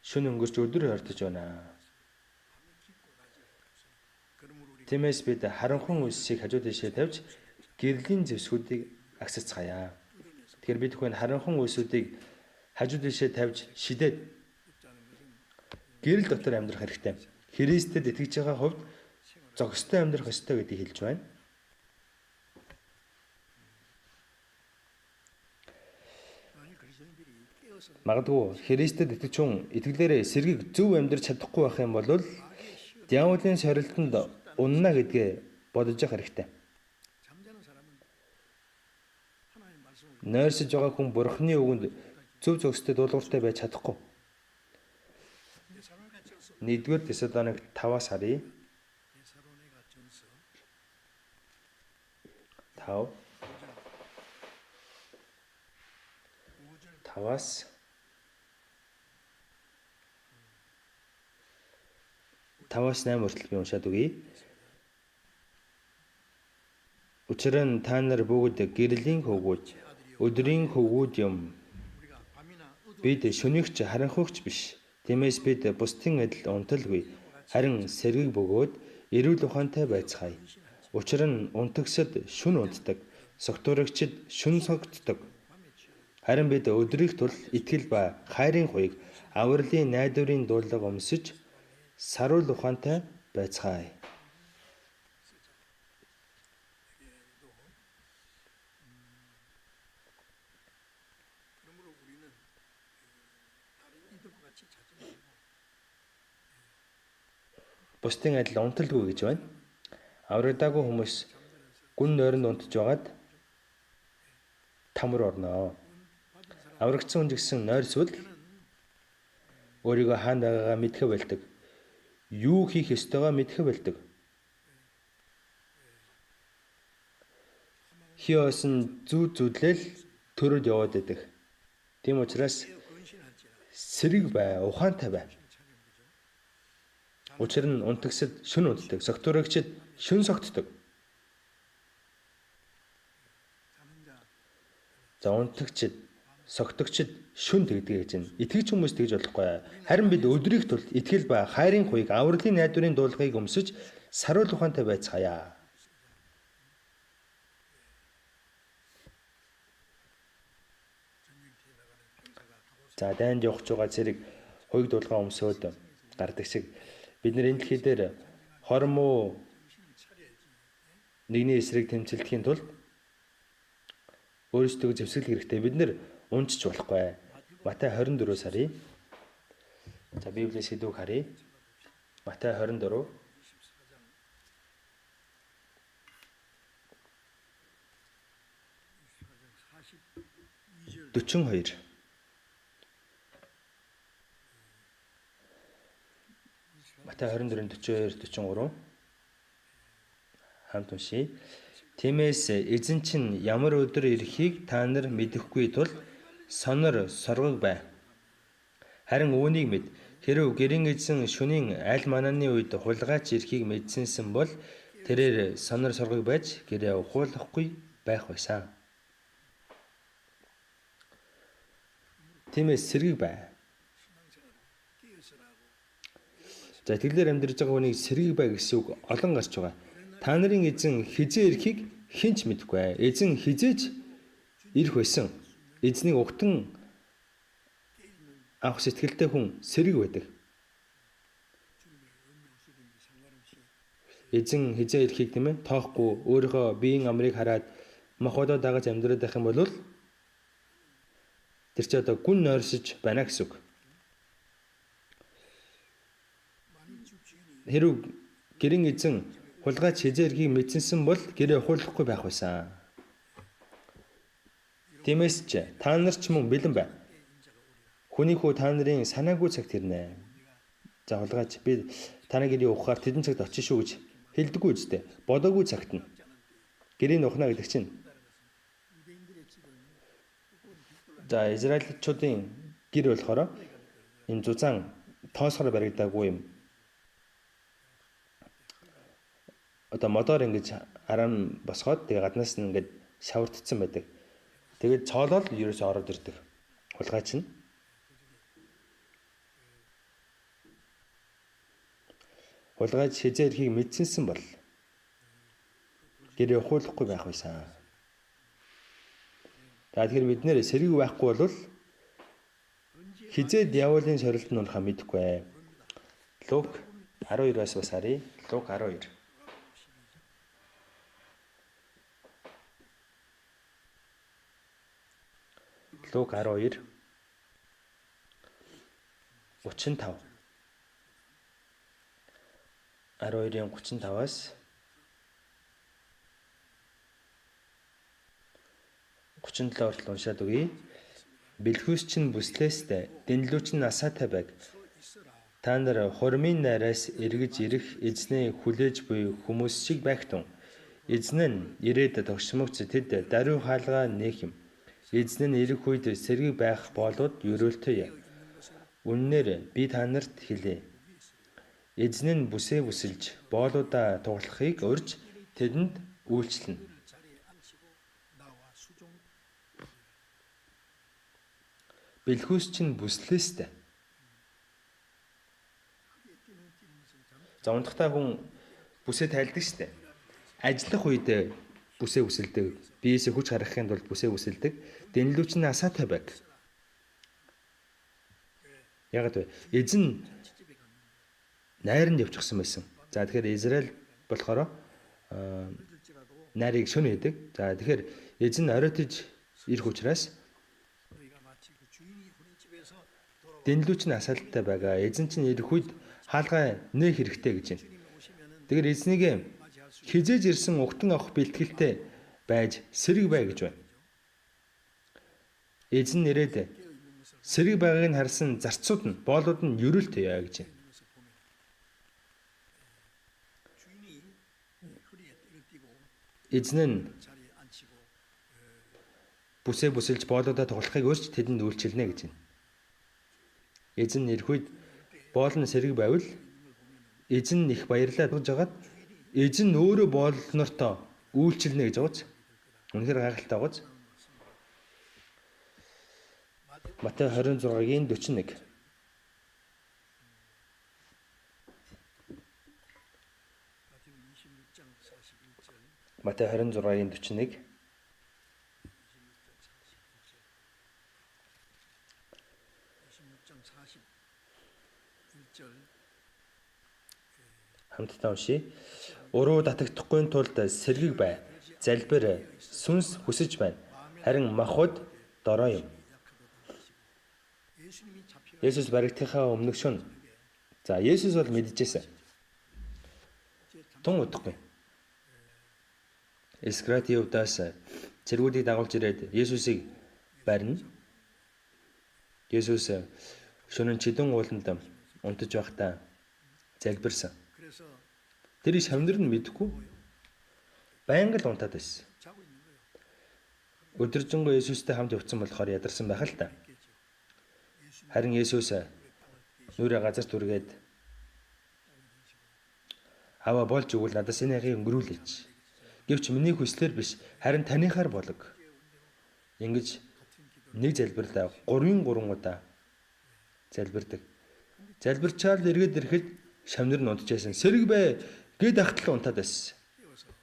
Шөнө өнгөрч өдөр ортож байна. Тиймээс бид харанхуй үлсийг хажуу тийшээ тавьж гэрлийн зэвсгүүдийг агсацгаая. Тэгэхээр бид хүн харанхуй үлсүүдийг хажуу тийшээ тавьж шидээд гэрэл дотор амьдрах хэрэгтэй. Христэд итгэж байгаа хувьд зохистой амьдрах ёстой гэдгийг хэлж байна. Магадгүй Христэд итгэж хүн итгэлээрээ сэргийг зөв амьдрч чадахгүй байх юм бол диаволын сорилтонд унна гэдгээ бодож явах хэрэгтэй. Нойрсож байгаа хүн Бурхны үгэнд зөв зохистой дуулууртай байж чадахгүй. 1-р Тесалоник 5-аас харъя. 5 5-аас 5-аас 8 хүртэл би уншаад өгье. Учир нь та нар бүгд гэрлийн хөвгүүд, өдрийн хөвгүүд юм. Бид шөнийгч харанхуйгч биш. Тиймээс бид бусдын адил унталгүй, харин сэргийг бөгөөд эрүүл ухаантай байцгаая. Учир нь унтагсад шүн унтдаг, согтуурагчид шүн согтдог. Харин бид өдрийнх тул итгэл ба хайрын хуйг, авралын найдварын дуулга өмсөж саруул ухаантай байцгаая. Бусдын адил унталгүй гэж байна. Аврагдаагүй хүмүүс гүн нойронд унтж байгаад там руу орно. Аврагдсан хүн ч гэсэн нойрсвол өөрийгөө хаана байгаагаа мэдхэ болдог. Юу хийх ёстойгоо мэдхэ болдог. Хиос нь зүү зүдлэл төрөд яваад байдаг. Тийм учраас сэрэг бай, ухаантай бай. Учир нь унтагсад шүн унтдаг, согтуурагчид шүн согтдог. За унтагчид, согтогчид шүн тэгдэг гэж байна. Итгэж хүмүүс тэгж болохгүй. Харин бид өдрийг тулд итгэл ба хайрын хуйг, авралын найдварын дуулгыг өмсөж саруул ухаантай байцгаая. За дайнд явах гэж байгаа цэрэг хуйг дуулгаа өмсөөд гардаг шиг бид нар энэ дэлхий дээр хормоо нэгний эсрэг тэмцэлдэхийн тулд өөрсдөө зэвсэглэх хэрэгтэй. Бид нэр унжиж болохгүй. Матай 24-өөс харъя. За Библиэс хэдүүг харъя. Матай 24. 42. Матай 24-ийн 42 43 хамт уншийе. Тиймээс эзэн чинь ямар өдөр ирэхийг та нар мэдэхгүй тул сонор соргог бай. Харин үүнийг мэд. Хэрв гэрийн эзэн шөнийн аль манааны үед хулгайч ирэхийг мэдсэнсэн бол тэрээр сонор соргог байж гэрээ ухуулахгүй байх байсан. Тиймээс сэргийг бай. За итгэлээр амьдарч байгаа хүнийг сэргийг бай гэсэн үг олон гарч байгаа. Та нарын эзэн хизээ ирэхийг хэн ч мэдэхгүй. Эзэн хизээж ирэх байсан. Эзнийг угтан авах сэтгэлтэй хүн сэрэг байдаг. Эзэн хизээ ирэхийг тийм ээ тоохгүй өөрийнхөө биеийн амрыг хараад махбодоо дагаж амьдраад байх юм бол тэр чи одоо гүн нойрсож байна гэсэн үг. Хэрв гэрийн эзэн хулгайч хизээ ирэхийг мэдсэнсэн бол гэрээ ухуулахгүй байх байсан. Тиймээс ч та нар ч мөн бэлэн бай. Хүний хүү та нарын санаагүй цагт ирнэ. За хулгайч би таны гэрийн ухаар тэдэн цагт очиж шүү гэж хэлдэггүй үстэй. Бодоогүй цагт нь гэрийн ухна гэдэг чинь. За Израильчуудын гэр болохоор энэ зузаан тоосгоор баригдаагүй юм. Одоо модоор ингэж арам босгоод тэгээ гаднаас нь ингэж шавардсан байдаг. Тэгээд цоолол ерөөсөө ороод ирдэг. Хулгайч нь. Хулгайч хизээ ирэхийг мэдсэнсэн бол гэрээ ухуулахгүй байх байсан. За тэгэхээр бид нэр сэргийг байхгүй бол хизээ диаволын сорилт нь унахаа мэдэхгүй. Лук 12-аас бас харъя. Лук 12. Лук 12 35. 12-ийн 35-аас 37 хүртэл уншаад өгье. Бэлхүүс чинь бүслээстэй, дэнлүү чинь асаатай байг. Та нар хурмын найраас эргэж ирэх эзнээ хүлээж буй хүмүүс шиг байхтун. Эзэн нь ирээд тогшмогц тэд даруй хаалгаа нээх юм. Эзэн нь ирэх үед сэргийг байх боолууд ерөөлтөе. Үннээр би та нарт хэлье. Эзэн нь бүсээ бүсэлж боолуудаа туглахыг урьж тэдэнд үйлчлэнэ. Бэлхүүс чинь бүслээстэй. За унтахтаа хүн бүсээ тайлдаг штэ. Ажиллах үед бүсээ бүсэлдэг. Биесээ хүч гаргахын тулд бүсээ бүсэлдэг. Дэнлүү чинь асаатай байг. Ягаад вэ? Эзэн найранд явчихсан байсан. За тэгэхээр Израиль болохоор найрыг шөнө хийдэг. За тэгэхээр эзэн оройтож ирэх учраас дэнлүү чинь асаалттай байгаа. Эзэн чинь ирэх үед хаалгаа нээх хэрэгтэй гэж байна. Тэгэхээр эзнийг хизээж ирсэн угтан авах бэлтгэлтэй байж сэрэг бай гэж байна. Эзэн нэрээд сэрэг байгааг нь харсан зарцууд нь боолууд нь ерөөлтэй яа гэж байна. Эзэн нь бүсээ бүсэлж боолуудаа тоглохыг өрч тэдэнд үйлчилнэ гэж байна. Эзэн нэрх үед боол нь сэрэг байвал эзэн их баярлаад жагаад эзэн өөрөө боол нартаа үйлчилнэ гэж байгаа биз? Үнэхээр гайхалтай байгаа биз? Матай 26-гийн 41. Матай 26-гийн 41. Хамтдаа уншъя. Уруу татагдахгүй тулд сэргийг бай. Залбир сүнс хүсэж байна. Харин махбод дорой юм. Есүс баригдахынхаа өмнөх шөнө. За Есүс бол мэджээсэн. Тун удахгүй. Искрат Иудас цэргүүдийг дагуулж ирээд Есүсийг барина. Есүс шөнө чидэн ууланд унтаж байхдаа залбирсан. Тэр шавнар нь мэдэхгүй байнга л унтаад байсан. Өдөржингөө Есүстэй хамт явцсан болохоор ядарсан байх л та. Харин Есүс нүрээ газарт үргээд аваа болж өгвөл надаас энэ хайхыг өнгөрүүлээч. Гэвч миний хүслээр биш харин таныхаар болог. Ингэж нэг залбирлаа 3-ын 3 удаа залбирдаг. Залбирчаал эргээд ирэхэд шавнар нь унтжсэн. Сэрэг бай гэд ахтал унтаад байсан.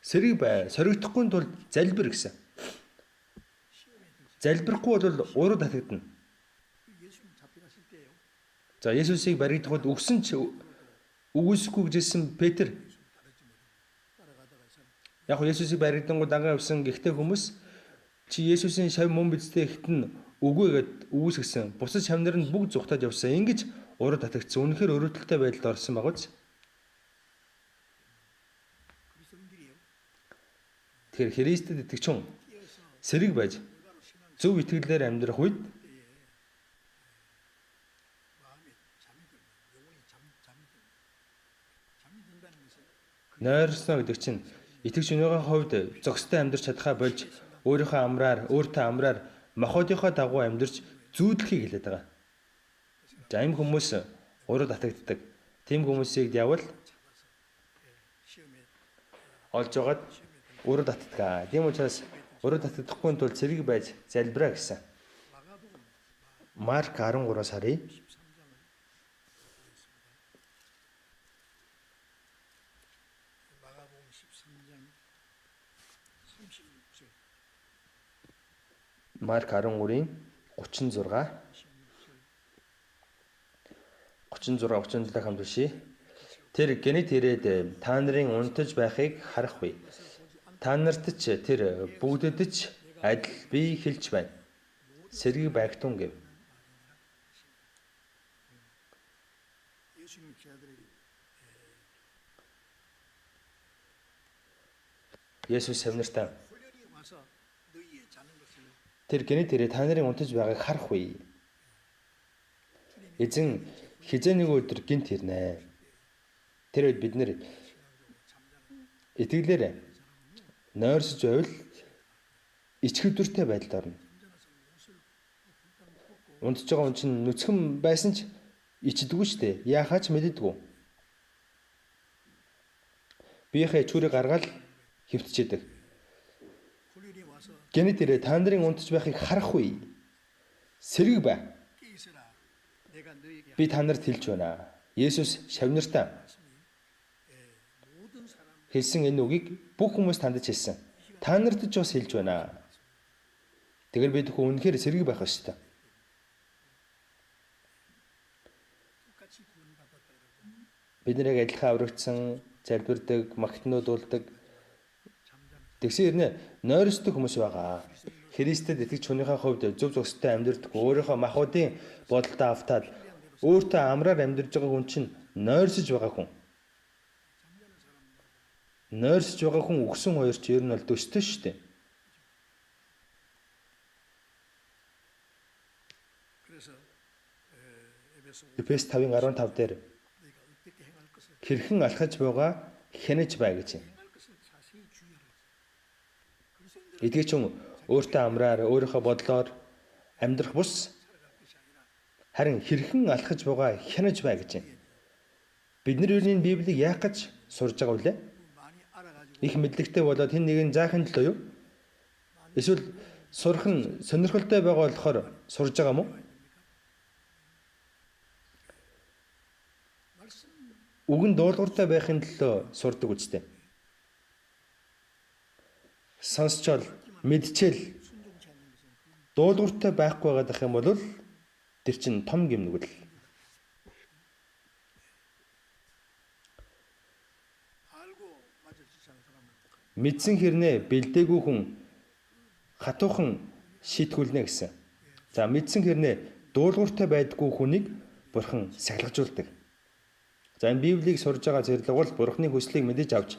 Сэрэг бай соригдохгүй тулд залбир гэсэн. Залбирахгүй бол уруу татагдана. За Есүсийг баригдахад өгсөн ч үгүйсэхгүй гэжсэн Петр. Яг нь Есүсийг баригдангууд дагаа явсан гихтэй хүмүүс чи Есүсийн шав мөн бидтэй ихтэн үгүй гэд үгүйсгэсэн. Бусад шавнар нь бүгд зүхтаад явсан. Ингэж уруу татагдсан. Үнэхээр өрөөдөлтэй байдалд орсон байгаа биз? Тэгэхээр Христэд итгэж хүн сэрэг байж зөв итгэлээр амьдрах үед нойрсон гэдэг чинь итгэгч өнөөгөө хувьд зохистой амьдрч чадхаа болж өөрийнхөө амраар өөртөө амраар махбодынхоо дагуу амьдрч зүүдлэхийг хэлээд байгаа. За ийм хүмүүс уруу татагддаг. Тийм хүмүүсийг диавол олж байгаад уруу татдаг. Тийм учраас уруу татагдахгүй тул цэрэг байж залбираа гэсэн. Марк 13-аас харъя. Марк 13-ийн 36 36 37 хамт уншъя. Тэр гэнэт ирээд та нарын унтаж байхыг харах үе. Та нарт ч тэр бүгдэд ч адил би хэлж байна. Сэргийг байгтун гэв. Есүс савнартаа тэр гэнэт ирээд та нарын унтаж байгааг харах үе. Эзэн хизээ нэг өдөр гинт ирнэ. Тэр үед бид нэр итгэлээр нойрсож байвал ичгэвдүртэй байдалд орно. Унтж байгаа хүн чинь нүцгэн байсан ч ичдэггүй шүү дээ. Яахаа ч мэддэггүй. Биеийнхээ ичгүүрийг гаргаад хөвтчээдэг. Гэнэт ирээ та нарын унтж байхыг харах үе. Сэрэг бай. Би та нарт хэлж байна. Есүс шавнартаа хэлсэн энэ үгийг бүх хүмүүс тандаж хэлсэн. Та нарт ч бас хэлж байна. Тэгэхээр бид хүн үнэхээр сэрэг байх ёстой. Бид нар яг адилхан аврагдсан, залбирдаг, магтнууд болдог. Тэгсэн хэрнээ нойрсдог хүмүүс байгаа. Христэд итгэж хүнийхээ хувьд зөв зохистой амьдрдаг, өөрийнхөө махбодын бодолтой автаад өөртөө амраар амьдарч байгаа хүн чинь нойрсож байгаа хүн. Нойрсож байгаа хүн үхсэн хоёр ч ер нь бол төстэй шүү дээ. Эфес 5:15 дээр хэрхэн алхаж байгаа хянаж бай гэж юм. Эдгээр чинь өөртөө амраар, өөрийнхөө бодлоор амьдрах бус харин хэрхэн алхаж байгаа хянаж бай гэж юм. Бид нар ер нь Библийг яах гэж сурж байгаа вүлээ? Их мэдлэгтэй болоод хэн нэгэн заахын төлөө юу? Эсвэл сурах нь сонирхолтой байгаа болохоор сурж байгаа мó? Үг нь дуулууртай байхын төлөө сурдаг үстэй. Сонсчол, мэдчээл дуулууртай байхгүй байгаад ах юм бол тэр чинь том гэм нүгэл. Мэдсэн хэрнээ бэлдээгүй хүн хатуухан шийтгүүлнэ гэсэн. За мэдсэн хэрнээ дуулууртай байдгүй хүнийг бурхан сахилгажуулдаг. За энэ Библийг сурж байгаа зэрлэг бол бурханы хүслийг мэдэж авч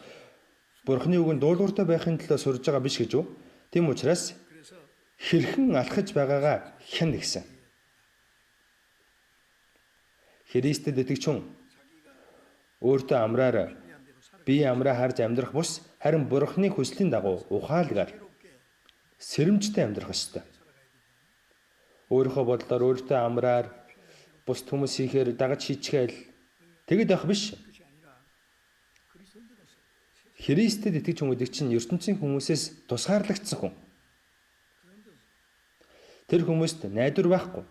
бурханы үгэнд дуулууртай байхын төлөө сурж байгаа биш гэж үү? Тийм учраас хэрхэн алхаж байгаагаа хяна гэсэн. Христэд итгэж хүн өөртөө амраар бие амраа харж амьдрах бус харин бурханы хүслийн дагуу ухаалгаар сэрэмжтэй амьдрах ёстой. Өөрийнхөө бодлоор өөртөө амраар бусд хүмүүс хийхээр дагаж хийчихээл тэгэд байх биш. Христэд итгэж хүн гэдэг чинь ертөнцийн хүмүүсээс тусгаарлагдсан хүн. Тэр хүмүүст найдвар байхгүй.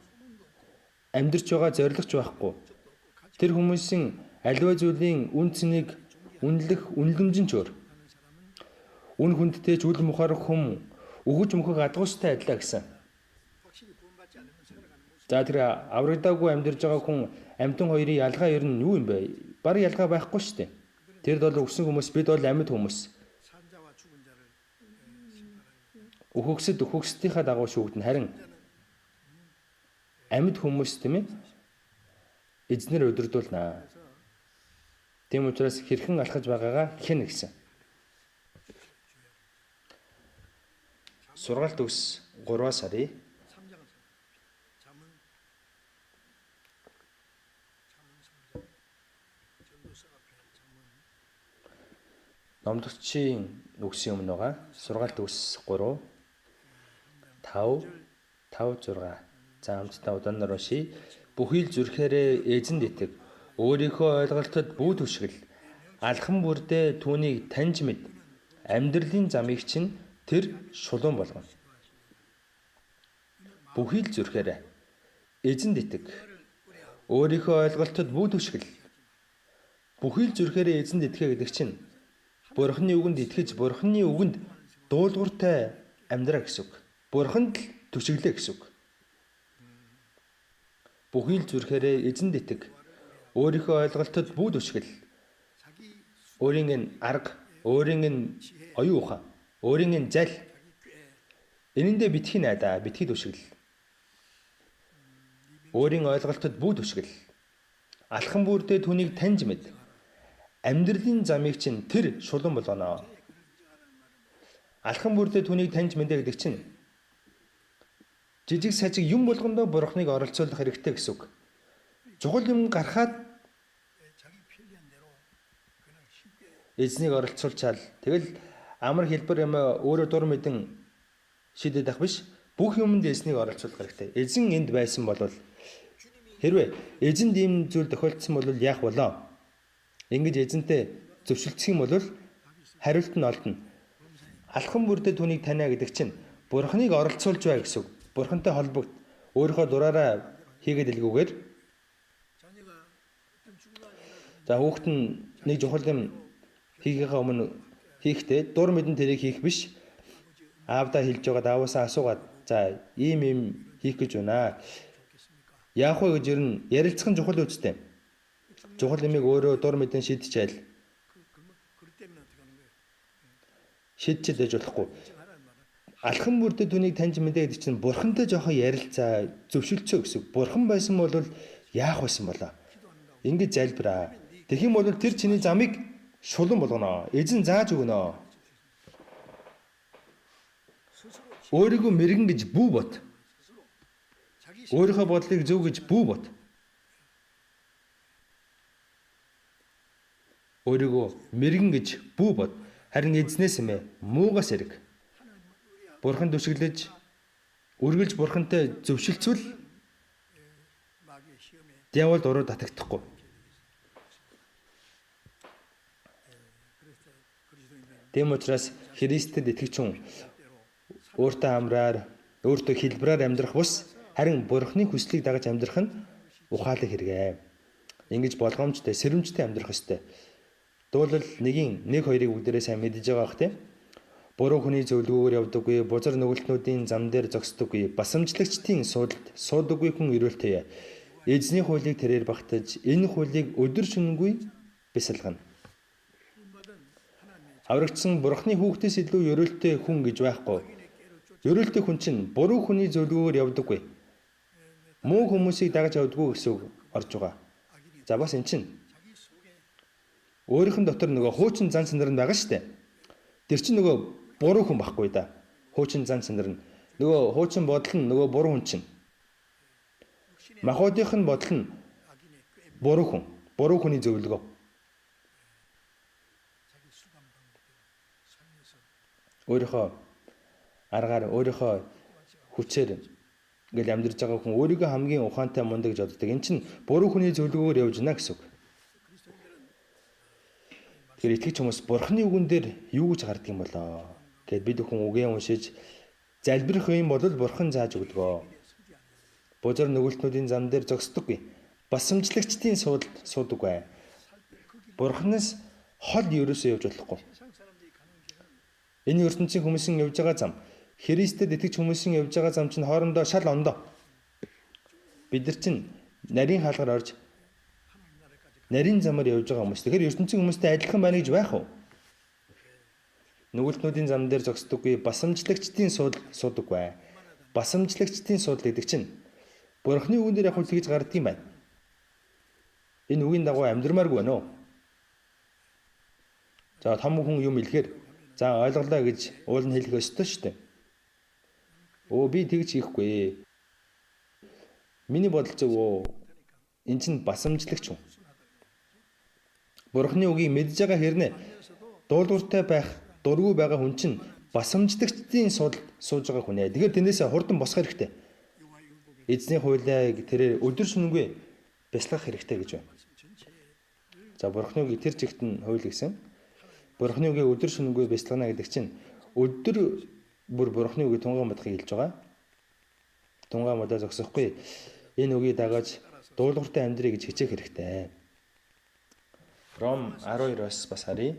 Амьдарч байгаа зорилго ч байхгүй. Тэр хүмүүсийн аливаа зүйлийн үн цэнийг үнэлэх үнэлэмж нь ч өөр. Үн хүндтэй ч үл мухаар хүм өгөж мөхөг адгуустай адилаа гэсэн. За тэр аврагдаагүй амьдарч байгаа хүн амьтан хоёрын ялгаа ер нь юу юм бэ? Бараг ялгаа байхгүй шүү дээ. Тэр бол өгсөн хүмүүс, бид бол амьд хүмүүс. Үхэгсэд үхэгсдийнхаа дагуу шүүгдэн, харин амьд хүмүүс тийм ээ эзнэр удирдуулнаа. Тийм учраас хэрхэн алхаж байгаагаа хэн гэсэн. Сургаалт үгс 3 сарын Номлогчийн үгсийн өмнө байгаа сургаалт үгс 3 5 5 6. За хамтдаа удаанаар уншийе. Бүхий л зүрхээрээ эзэнд итэг, өөрийнхөө ойлголтод бүү түшгэл, алхам бүрдээ түүнийг таньж мэд, амьдралын замыг чинь тэр шулуун болгоно. Бүхий л зүрхээрээ эзэнд итэг, өөрийнхөө ойлголтод бүү түшгэл, бүхий л зүрхээрээ эзэнд итгэе гэдэг чинь Бурхны үгэнд итгэж, Бурхны үгэнд дуулууртай амьдраа гэсэн үг. Бурханд л түшиглээ гэсэн үг. Бүхий л зүрхээрээ эзэнд итэг, өөрийнхөө ойлголтод бүү түшгэл, өөрийн нь арга, өөрийн нь оюун ухаан, өөрийн нь зал, энэндээ битгий найдаа, битгий түшигл. Өөрийн ойлголтод бүү түшгэл. Алхам бүрдээ түүнийг таньж мэд. Амьдралын замыг чинь тэр шулуун болгоно. Алхам бүрдээ түүнийг таньж мэдэ гэдэг чинь жижиг сажиг юм болгондоо Бурхныг оролцуулах хэрэгтэй гэсэн үг. Чухал юм гарахад эзнийг оролцуулчаал тэгэл амар хэлбэр юм өөрөө дур мэдэн шийдээд ах биш. Бүх юмд эзнийг оролцуулах хэрэгтэй. Эзэн энд байсан бол хэрвээ эзэнд ийм зүйл тохиолдсон бол яах болоо? Ингэж эзэнтэй зөвшөлдөх юм бол хариулт нь олдно. Алхам бүрдээ түүнийг таниа гэдэг чинь Бурхныг оролцуулж бай гэсэн үг. Бурхантай холбогд өөрийнхөө дураараа хийгээд илгүүгээр. За хүүхэд нь нэг чухал юм хийхийнхээ өмнө хийхдээ дур мэдэн тэрийг хийх биш. Аавдаа хэлж байгаад ааваасаа асуугаад за ийм ийм хийх гэж байна. Яах вэ гэж ер нь ярилцах нь чухал үстэй. Чухал юмыг өөрөө дур мэдэн шийдчихээл. Шийдчихэд байж болохгүй. Алхам бүрдээ түүнийг таньж мэдээ гэдэг чинь бурхантай жоохон ярилцаа, зөвшөлдсөө гэсэн. Бурхан байсан бол яах байсан болоо? Ингэж залбираа. Тэгэх юм бол тэр чиний замыг Шулуун болгоно. Эзэн зааж өгнө. Өөрийгөө мэрэгэн гэж бүү бот. Өөрийнхөө бодлыг зөв гэж бүү бот. Өөрийгөө мэрэгэн гэж бүү бот. Харин эзнээс эмээ муугаас эрг. Бурхан дүшиглэж үргэлж бурхантай зөвшөлцвөл диавол уруу татагдахгүй. Тийм учраас Христэд итгэж хүн өөртөө амраар, өөртөө хэлбрээр амьдрах бус харин Бурхны хүслийг дагаж амьдрах нь ухаалаг хэрэгээ. Ингэж болгоомжтой, сэрэмжтэй амьдрах ёстой. Дуулал 1-ийн 1 2-ыг бүгдээрээ сайн мэдэж байгаа бах тийм. Буруу хүний зөвлөгөөгөөр явдаггүй, бузар нүгэлтнүүдийн зам дээр зогсдоггүй, басамжлагчдын суудалд суудаггүй хүн ерөөлтэй. Эзний хуулийг тэрээр багтаж, энэ хуулийг өдөр шөнөгүй бясалгана. Аврагдсан Бурхны хүүхдээс илүү ерөөлтэй хүн гэж байхгүй. Ерөөлтэй хүн чинь буруу хүний зөвлөгөөгөөр явдаггүй. Муу хүмүүсийг дагаж явдаггүй гэсэн үг орж байгаа. За бас эн чинь өөрийнх нь дотор нөгөө хуучин зан чанар нь байгаа шүү дээ. Тэр чинь нөгөө буруу хүн байхгүй да. Хуучин зан чанар нь нөгөө хуучин бодол нь нөгөө буруу хүн чинь. Махбодынх нь бодол нь буруу хүн. Буруу хүний зөвлөгөө. Өөрийнхөө аргаар өөрийнхөө хүчээр ингээл амьдарч байгаа хүн өөрийгөө хамгийн ухаантай мундаг гэж боддог. Эн чинь буруу хүний зөвлөгөөгөөр явж байна гэсэн үг. Тэгэхээр итгэж хүмүүс Бурхны үгэн дээр юу гэж гардаг юм болоо гэд бид хүн үгээ уншиж залбирх юм бол Бурхан зааж өгдөг. Бузар нүгэлтнүүдийн зам дээр зогсдоггүй. Басамжлагчдын суудалд суудаггүй. Бурханаас хол ерөөсөө явж болохгүй. Энэ ертөнцийн хүмүүсийн явж байгаа зам, Христэд итгэж хүмүүсийн явж байгаа зам чинь хоорондоо шал ондоо. Бид нар чинь нарийн хаалгаар орж нарийн замаар явж байгаа хүмүүс. Тэгэхээр ертөнцийн хүмүүстэй адилхан байна гэж байх уу? Нүгэлтнүүдийн зам дээр зогсдоггүй, басамжлагчдын суудал суудаггүй. Басамжлагчдын суудал гэдэг чинь Бурхны үгэн дээр явах гэж гардаг юм байна. Энэ үгийн дагуу амьдрмааргүй байна уу? За том хүн юм хэлэхээр за ойлголоо гэж уул нь хэлэх ёстой шүү дээ. Өө би тэгж хийхгүй. Миний бодол зөв үү? Эн чинь басамжлагч хүн. Бурхны үгийг мэдж байгаа хэрнээ дуулууртай байх дургүй байгаа хүн чинь басамжлагчдын суудалд сууж байгаа хүн ээ. Тэгэхээр тэндээсээ хурдан босох хэрэгтэй. Эзний хуулийг тэрээр өдөр шөнөгүй бясалгах хэрэгтэй гэж байна. За Бурхны үгийг тэр чигт нь хууль гэсэн. Бурхны үгийг өдөр шөнөгүй бясалгана гэдэг чинь өдөр бүр Бурхны үгийг тунгаан бодохыг хэлж байгаа. Тунгаан бодоо зогсохгүй. Энэ үгийг дагаж дуулууртай амьдрыг гэж хичээх хэрэгтэй. Ром 12-оос бас харъя.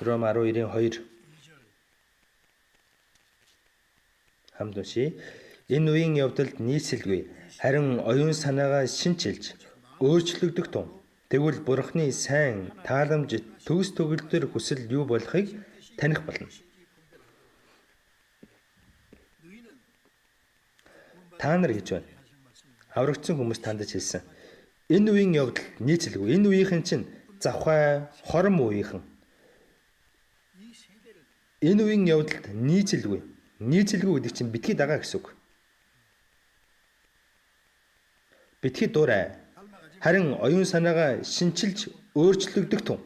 Ром 12-ийн 2 хамт уншъя. Энэ үеийн явдалд нийцэлгүй харин оюун санаагаа шинчилж өөрчлөгдөх тун. Тэгвэл Бурхны сайн тааламж төгс төгөлдөр хүсэл юу болохыг таних болно. Та нар гэж байна. Аврагдсан хүмүүс тандаж хэлсэн. Энэ үеийн явдал нийцэлгүй. Энэ үеийнхэн чинь завхай хором үеийнхэн. Энэ үеийн явдалд нийцэлгүй. Нийцэлгүй гэдэг чинь битгий дагаа гэсэн үг. Битгий дуурай. Харин оюун санаагаа шинчилж өөрчлөгдөх тун.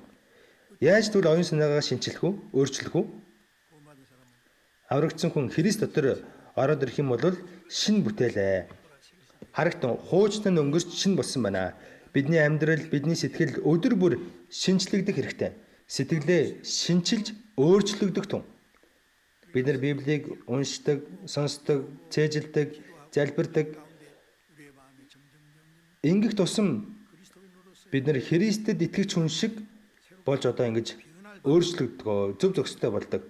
Яаж тэгвэл оюун санаагаа шинчлэх үү? Өөрчлөх үү? Аврагдсан хүн Христ дотор ороод ирэх юм бол шин бүтээлээ. Харагтун хуучтай өнгөрч шин болсон байна. Бидний амьдрал, бидний сэтгэл өдөр бүр шинчлэгдэх хэрэгтэй. Сэтгэлээ шинчилж өөрчлөгдөх тун. Бид нар Библийг уншдаг, сонсдог, цээжилдэг, залбирдаг. Ингэх тусам бид нар Христэд итгэгч хүн шиг болж одоо ингэж өөрчлөгдгөө, зөв зохистой болдог.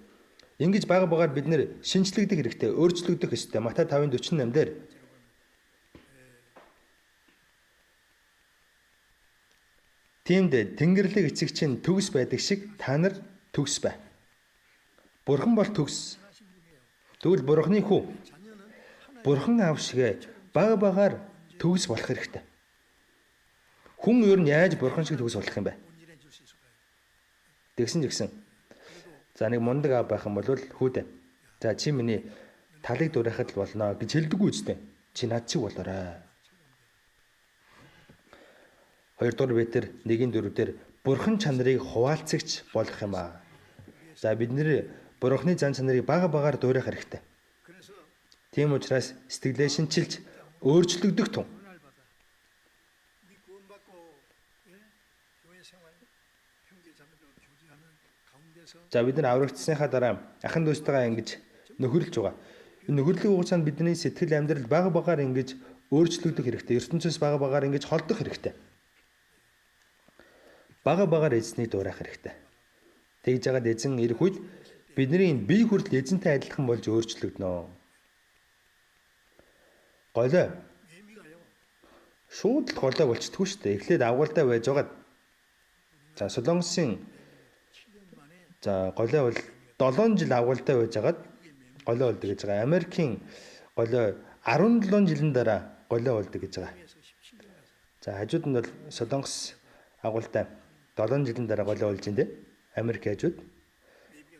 Ингэж бага багаар бид нэр шинчлэгдэх хэрэгтэй, өөрчлөгдөх ёстой. Матай 5:48 дээр Тиймд Тэнгэрлэг эцэг чинь төгс байдаг шиг та нар төгс бай. Бурхан бол төгс. Тэгвэл Бурхны хүү Бурхан аав шигэ баг багаар төгс болох хэрэгтэй. Хүн ер нь яаж Бурхан шиг төгс болох юм бэ? Тэгсэн ч гэсэн. За нэг мундаг аав байх юм бол хүүдээ. За чи миний талыг дуурайхад л болно гэж хэлдэггүй үстэй. Чи над чиг болоорой. 2 дугаар Петр 1:4 дээр Бурхан чанарыг хуваалцагч болох юм аа. За бид нэр Бурханы зан чанарыг бага багаар дуурайх хэрэгтэй. Тийм учраас сэтгэлээ шинчилж өөрчлөгдөх тун. За бид нар аврагдсныхаа дараа ахан дүүстэйгээ ингэж нөхөрлөж байгаа. Энэ нөхөрлөлийн хугацаанд бидний сэтгэл амьдрал бага багаар ингэж өөрчлөгдөх хэрэгтэй. ертөнцөөс бага багаар ингэж холдох хэрэгтэй. Бага багаар эзнийг дуурайх хэрэгтэй. Тэгж жагаад эзэн ирэх үед бидний энэ бие хүртэл эзэнтэй адилхан болж өөрчлөгдөнө. Голой. Шууд л голой болчдгүй шүү дээ. Эхлээд авгалдаа байж байгаад за Солонгосын за голой бол 7 жил авгалдаа байж байгаад голой болдог гэж байгаа. Америкийн голой 17 жилийн дараа голой болдог гэж байгаа. За хажууд нь бол Солонгос агуултай 7 жилийн дараа голой болж байна те. Америк хажууд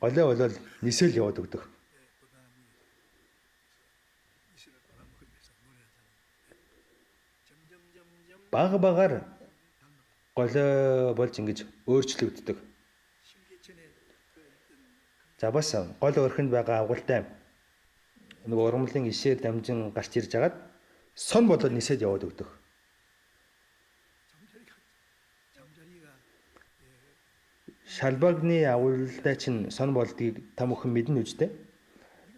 голой болол нисэл яваад өгдөг. Баг багаар голой болж ингэж өөрчлөгддөг. За бас гол өрхөнд байгаа агуултай нэг ургамлын ишээр дамжин гарч ирж агаад сон болоод нисээд яваад өгдөг. Шалбагны агуултай чинь сон болдгийг та бүхэн мэднэ үстэй.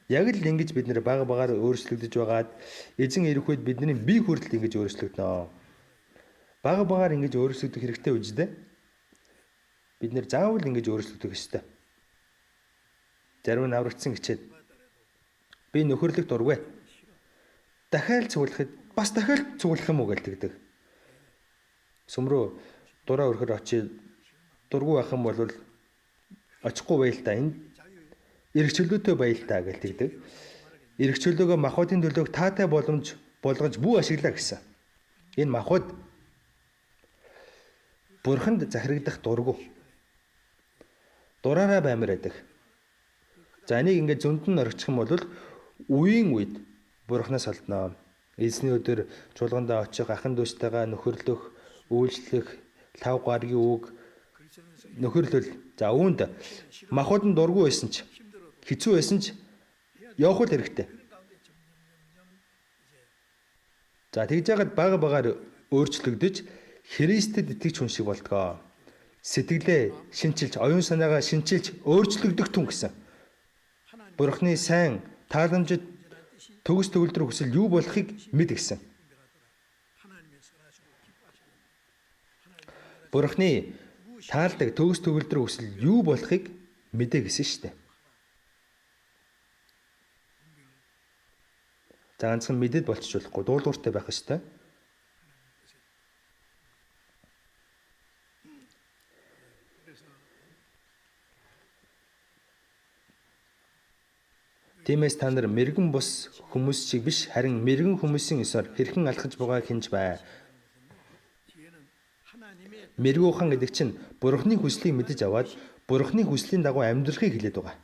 Яг л ингэж бид нэр баг багаар өөрчлөгдөж байгаад эзэн ирэх үед бидний бие хүртэл ингэж өөрчлөгдөнө. Баг багаар ингэж өөрчлөгдөх хэрэгтэй үстэй. Бид нэр заавал ингэж өөрчлөгдөх ёстой. Зарим нь аврагдсан хичээд би нөхөрлөх дургүй. Дахиад цуглахад бас дахиад цуглах юм уу гэлтэгдэг. Сүмрөө дураа өрхөр очиж дургүй байх юм бол очихгүй байл та энэ эрх чөлөөтэй байл та гэлтэгдэг. Эрх чөлөөгөө махбодын төлөөх таатай боломж болгож бүү ашиглаа гэсэн. Энэ махбод бурханд захирагдах дургүй. Дураараа баймар байдаг. За энийг ингээд зөнд нь орчих юм бол үеийн үед бурхнаас олдноо. Эзний өдөр чуулгандаа очих, ахан дүүстэйгээ нөхөрлөх, үйлчлэх, лав гаргийн үг нөхөрлөл. За үүнд махбод нь дургүй байсан ч хэцүү байсан ч явах л хэрэгтэй. За тэгж яагаад бага багаар өөрчлөгдөж Христэд итгэж хүн шиг болдгоо. Сэтгэлээ шинчилж, оюун санаагаа шинчилж өөрчлөгдөх түн гэсэн. Бурхны сайн тааламжид төгс төгөлдөр хүсэл юу болохыг мэд гэсэн. Бурхны таалдаг төгс төгөлдөр хүсэл юу болохыг мэдэ гэсэн шүү дээ. За ганцхан мэдэд болчих болохгүй дуулууртай байх ёстой. Тиймээс та нар мэрэгэн бус хүмүүс шиг биш харин мэрэгэн хүмүүсийн ёсоор хэрхэн алхаж байгаа хинж бай. Мэрэгэн ухаан гэдэг чинь Бурхны хүслийг мэдэж аваад Бурхны хүслийн дагуу амьдрахыг хэлээд байгаа.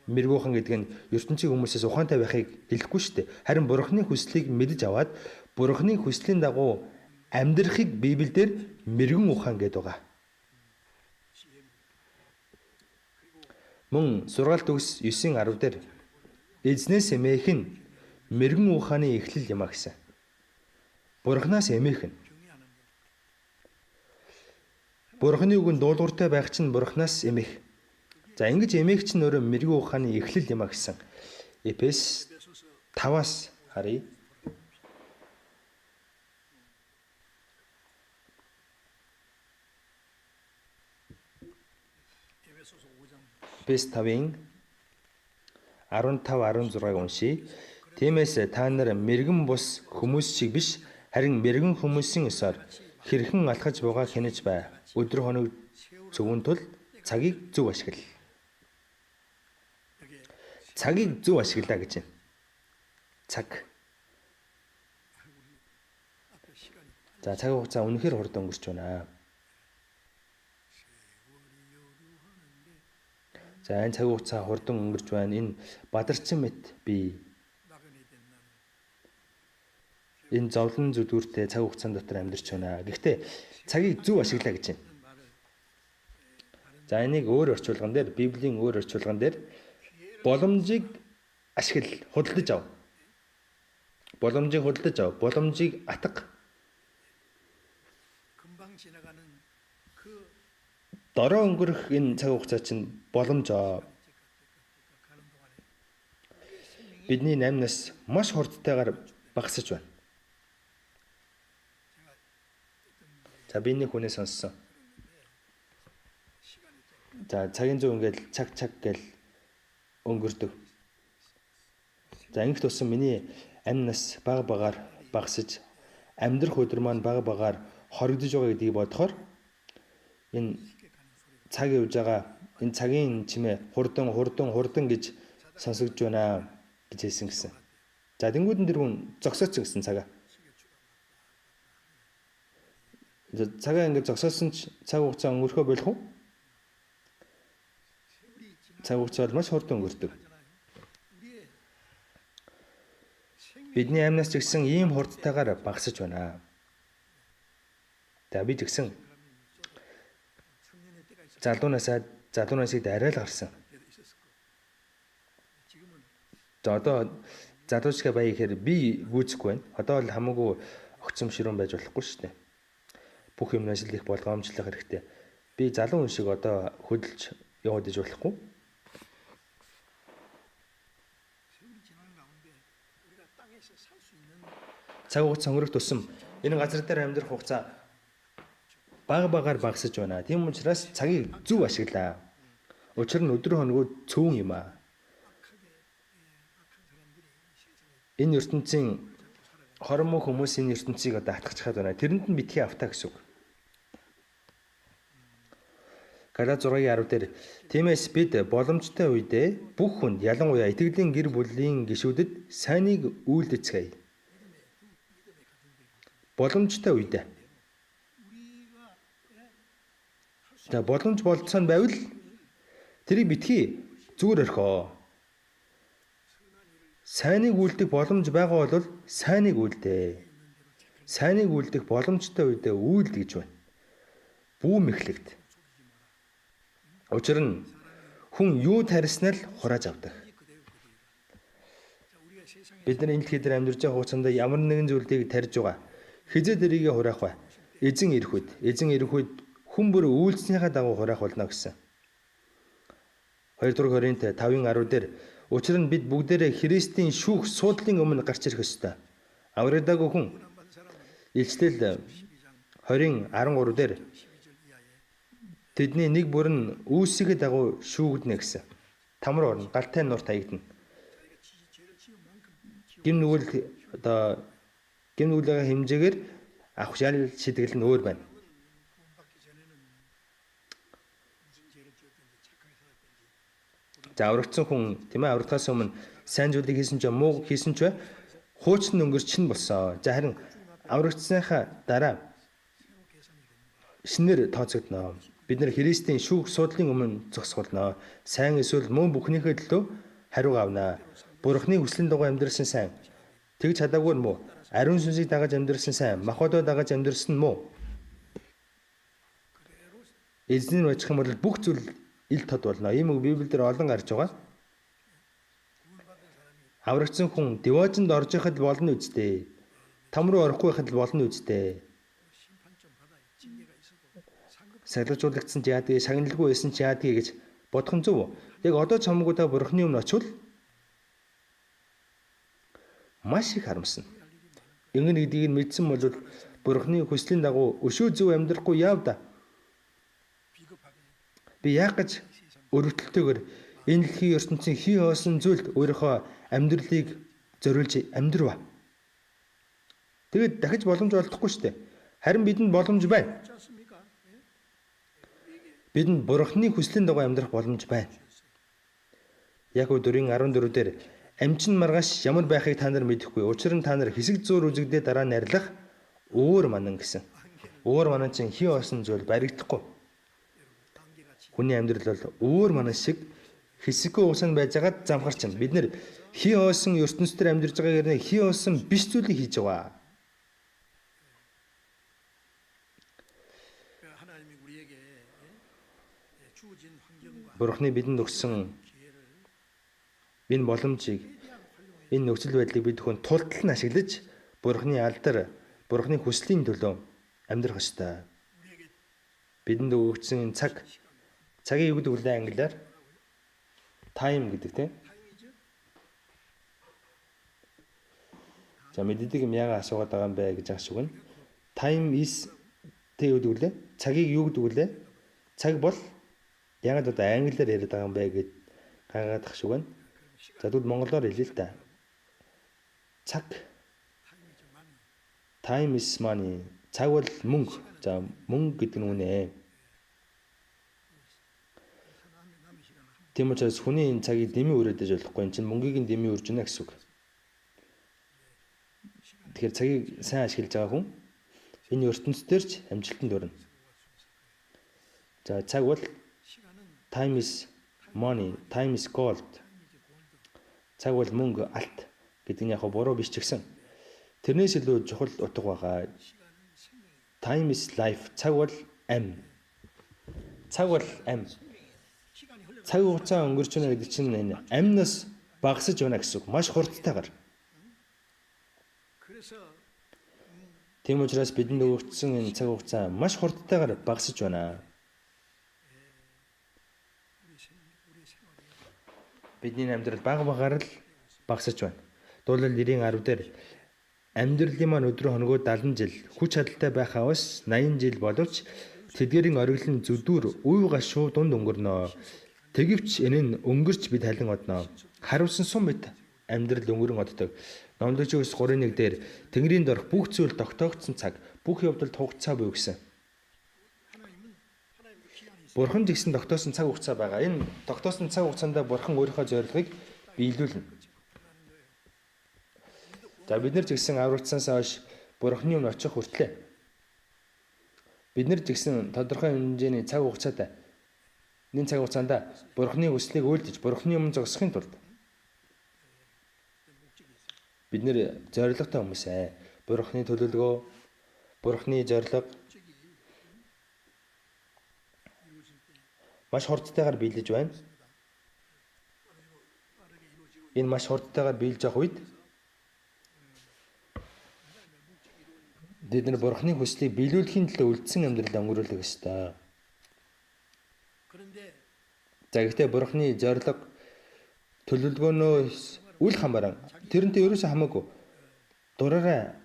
Мэрэгэн ухаан гэдэг нь ертөнцийн хүмүүсээс ухаантай байхыг хэлэхгүй шүү дээ. Харин Бурхны хүслийг мэдэж аваад Бурхны хүслийн дагуу амьдрахыг Библиэлд мэрэгэн ухаан гэдэг байгаа. Мөн сургаалт төгс 9:10 дээр эзнээс эмээх нь мэрэгэн ухааны эхлэл юм а гэсэн. Бурханаас эмээх нь. Бурханы үгэнд дуулууртай байх чинь Бурханаас эмээх. За ингэж эмээх чинь өөрөө мэрэгэн ухааны эхлэл юм а гэсэн. Эфес 5-аас харъя. Эфес 5-ын 15 16-ыг уншийе. Тиймээс та нар мэрэгэн бус хүмүүс шиг биш харин мэрэгэн хүмүүсийн ёсоор хэрхэн алхаж байгаа хянаж бай. Өдөр хоног зөвүүн тул цагийг зөв ашигла. Цагийг зөв ашиглаа гэж байна. Цаг. За цаг хугацаа үнэхээр хурдан өнгөрч байна. За энэ цаг хугацаа хурдан өнгөрч байна. Энэ бадарчин мэт би энэ зовлон зүдгүүртэй цаг хугацаан дотор амьдарч байна. Гэхдээ цагийг зөв ашиглаа гэж байна. За энийг өөр орчуулган дээр, Библийн өөр орчуулган дээр боломжийг ашигла, худалдаж ав. Боломжийг худалдаж ав. Боломжийг атга. Дороо өнгөрөх энэ цаг хугацаа чинь боломж. Бидний 8 нас маш хурдтайгаар багасж байна. За би нэг хүнээ сонссон. За цагийн зөв ингээл цаг цаг гэл өнгөрдөг. За ингэх тусам миний амь нас бага багаар багасж амьдрах өдөр маань бага багаар хоригдож байгаа гэдгийг бодохоор энэ цаг явж байгаа энэ цагийн чимээ хурдан хурдан хурдан гэж сонсогдож байна гэж хэлсэн гэсэн. За тэнгууд нь тэр хүн зогсооч гэсэн цагаа. Цагаа ингээд зогсоосон ч цаг хугацаа өнгөрөхөө болох уу? Цаг хугацаа бол маш хурдан өнгөрдөг. Бидний амнаас ч гэсэн ийм хурдтайгаар багасж байна. За би ч гэсэн залуу насыг арай л гарсан. За одоо залуучгаа баяа гэхээр би гүйцэхгүй байна. Одоо л хамаагүй огцом ширүүн байж болохгүй шүү дээ. Бүх юмнаас л их болгоомжлох хэрэгтэй. Би залуу хүн шиг одоо хөдөлж яваад иж болохгүй. Цаг хугацаа өнгөрөх тусам энэ газар дээр амьдрах хугацаа бага багаар багасж байна. Тийм учраас цагийг зөв ашиглаа. Учир нь өдөр хоногуд цөөн юм аа. Энэ ертөнцийн хормоо хүмүүс энэ ертөнцийг одоо атгах байна. Тэрэнд нь битгий автаа гэсэн үг. Галат 6:10 дээр тиймээс бид боломжтой үедээ бүх хүнд ялангуяа итгэлийн гэр бүлийн гишүүдэд сайныг үйлдэцгээе. Боломжтой үедээ. За боломж болцсон байвал тэрийг битгий зүгээр орхио. Сайныг үлдэх боломж байгаа бол сайныг үлдээ. Сайныг үлдэх боломжтой үедээ үйлд гэж байна. Бүү мэхлэгд. Учир нь хүн юу тарьснаа л хурааж авдаг. Бид нар энэ дэлхий дээр амьдарч байгаа хугацаанд ямар нэгэн зүйлийг тарьж байгаа. Хизээ тэрийг хураах вэ? Эзэн ирэх үед, эзэн ирэх үед хүн бүр үйлснийхаа дагуу хураах болно гэсэн. 2 дугаар Коринт 5:10 дээр учир нь бид бүгдээрээ Христийн шүүх суудлын өмнө гарч ирэх ёстой. Аврагдаагүй хүн Илчлэл 20:13 дээр тэдний нэг бүр нь үүсгэхэд дагуу шүүгдэнэ гэсэн. Там руу орно, галтай нуур таягдана. Гим нүгэл одоо гим нүглийнхаа хэмжээгээр авах шал шийтгэл нь өөр байна. За аврагдсан хүн тийм аврагдахаас өмнө сайн зүйлийг хийсэн ч муу хийсэн ч хуучин өнгөрч нь болсон. За харин аврагдсныхаа дараа шинээр тооцогдно. Бид нэр Христийн шүүх суудлын өмнө зогсох болно. Сайн эсвэл муу бүхнийхээ төлөө хариу авна. Бурхны хүслийн дагуу амьдрсан сайн. Тэгж чадаагүй нь муу. Ариун сүнсийг дагаж амьдрсан сайн. Махбодоо дагаж амьдрсан нь муу. Эзэн нь очих юм бол бүх зүйл ил тод болно. Ийм үг Библиэлд олон гарч байгаа. Аврагдсан хүн диваажинд орж яхад болно үсттэй. Там руу орохгүй байхад болно үсттэй. Сахилгажуулагдсан ч яадгийг, шагналгүй байсан ч яадгийг гэж бодох нь зөв. Яг одоо ч хамаагүй та Бурхны өмнө очивол маш их харамсна. Ингэн гэдгийг нь мэдсэн бол Бурхны хүслийн дагуу өшөө зөв амьдрахгүй яав да. Би яах гэж өрөвдөлтөөр энэ дэлхийн ертөнцийн хий хоосон зүйлд өөрийнхөө амьдралыг зориулж амьдрва. Тэгээд дахиж боломж олдохгүй шүү дээ. Харин бидэнд боломж байна. Бидэнд Бурхны хүслийн дагуу амьдрах боломж байна. Яков 4:14 дээр амчин маргааш ямар байхыг та нар мэдэхгүй. Учир нь та нар хэсэг зуур үзэгдээ дараа нарилах өөр манан гэсэн. Өөр манан чинь хий осон зүйл баригдахгүй. Хүний амьдрал бол өөр манан шиг хэсэггүй хугацаанд байж байгаад замхарч юм. Бид нэр хий осон ертөнцийн амьдарч байгаа гэрнээ хий осон биш зүйлийг хийж байгаа. 하나님이 우리에게 주어진 환경과 Бурхны бидэнд өгсөн 기회를 энэ боломжийг энэ нөхцөл байдлыг бид хүн тултал нь ашиглаж Бурхны алдар, Бурхны хүслийн төлөө амьдрах ёстой. 우리에게 Бидэнд өгөгдсөн энэ цаг цагийн юу гэдэг вэ англиар? Time гэдэг тийм. 타임이죠. За мэддэг юм яагаад асуугаад байгаа юм бэ гэж асууг нь. Time is тэ юу гэдэг вэ? Цагийг юу гэдэг вэ? Цаг бол яагаад одоо англиар яриад байгаа юм бэ гэж гайхаад ах шиг байна. За тэгвэл монголоор хэлье л да. Цаг 타임이죠. 많이. time is money. Цаг бол мөнгө. За мөнгө гэдэг нь үнэ. 남의 남의 시간을 한 Тийм учраас хүний энэ цагийг дэмий үрээд иж болохгүй. Энэ чинь мөнгийг нь дэмий үрж байна гэсэн үг. Тэгэхээр цагийг сайн ашиглаж байгаа хүн энэ ертөнцийн ч амжилтанд хүрнэ. За цаг бол 시간은 time is money, time is gold. 타임이죠. 골드. Цаг бол мөнгө, алт гэдэг нь яг буруу биш ч гэсэн тэрнээс илүү чухал утга байгаа. 시간은 생명이에요. Time is life. Цаг бол амь. Цаг бол амь. 시간이 흘러 Цаг хугацаа өнгөрч байна гэдэг чинь энэ амнаас багасж байна гэсэн үг. Маш хурдтайгаар. 그래서 Тийм учраас бидэнд өгөгдсөн энэ цаг хугацаа маш хурдтайгаар багасж байна. 우리 생 우리 생활이 Бидний амьдрал баг багаар л багасж байна. Дуулал 90-10 дээр амьдралын маань өдрө хоногоо 70 жил хүч чадалтай байхаа бас 80 жил боловч тэдгэрийн ориглон зүдүүр үе гашуу дунд өнгөрнө. Гэвч энэ нь өнгөрч бид халин одно. Хариусан сум мэт амьдрал өнгөрөн оддог. Номлогч өс 3-1 дээр Тэнгэрийн дорх бүх зүйл тогтоогдсон цаг, бүх явдалд хугацаа буй гэсэн. 하나님은 하나님도 기한이 있어요. Бурхан ч гэсэн тогтоосон цаг хугацаа байгаа. Энэ тогтоосон цаг хугацаанд Бурхан өөрийнхөө зорилгыг биелүүлнэ. 끝이 끝나는 거예요. За бид нар ч гэсэн аврагдсанаас хойш Бурханы өмнө очих хүртлээ. Бид нар ч гэсэн тодорхой хэмжээний цаг хугацаатай энэ цаг хугацаанд Бурханы хүслийг үйлдэж Бурханы өмнө зогсохын тулд 목적이 있어요. бид нэр зорилготой хүмүүс ээ. Бурханы төлөвлөгөө, Бурханы зорилго 목적이 이루어질 때 маш хурдтайгаар биелэж байна. 빠르게 이루어지고 Энэ маш хурдтайгаар биелж явах үед бид нар Бурханы хүслийг биелүүлэхийн төлөө үлдсэн амьдрал өнгөрүүлэх ёстой. 그런데 За гэхдээ Бурханы зорилго төлөвлөгөөнөөс үл хамааран тэрнтэй ерөөсөө хамаагүй дураараа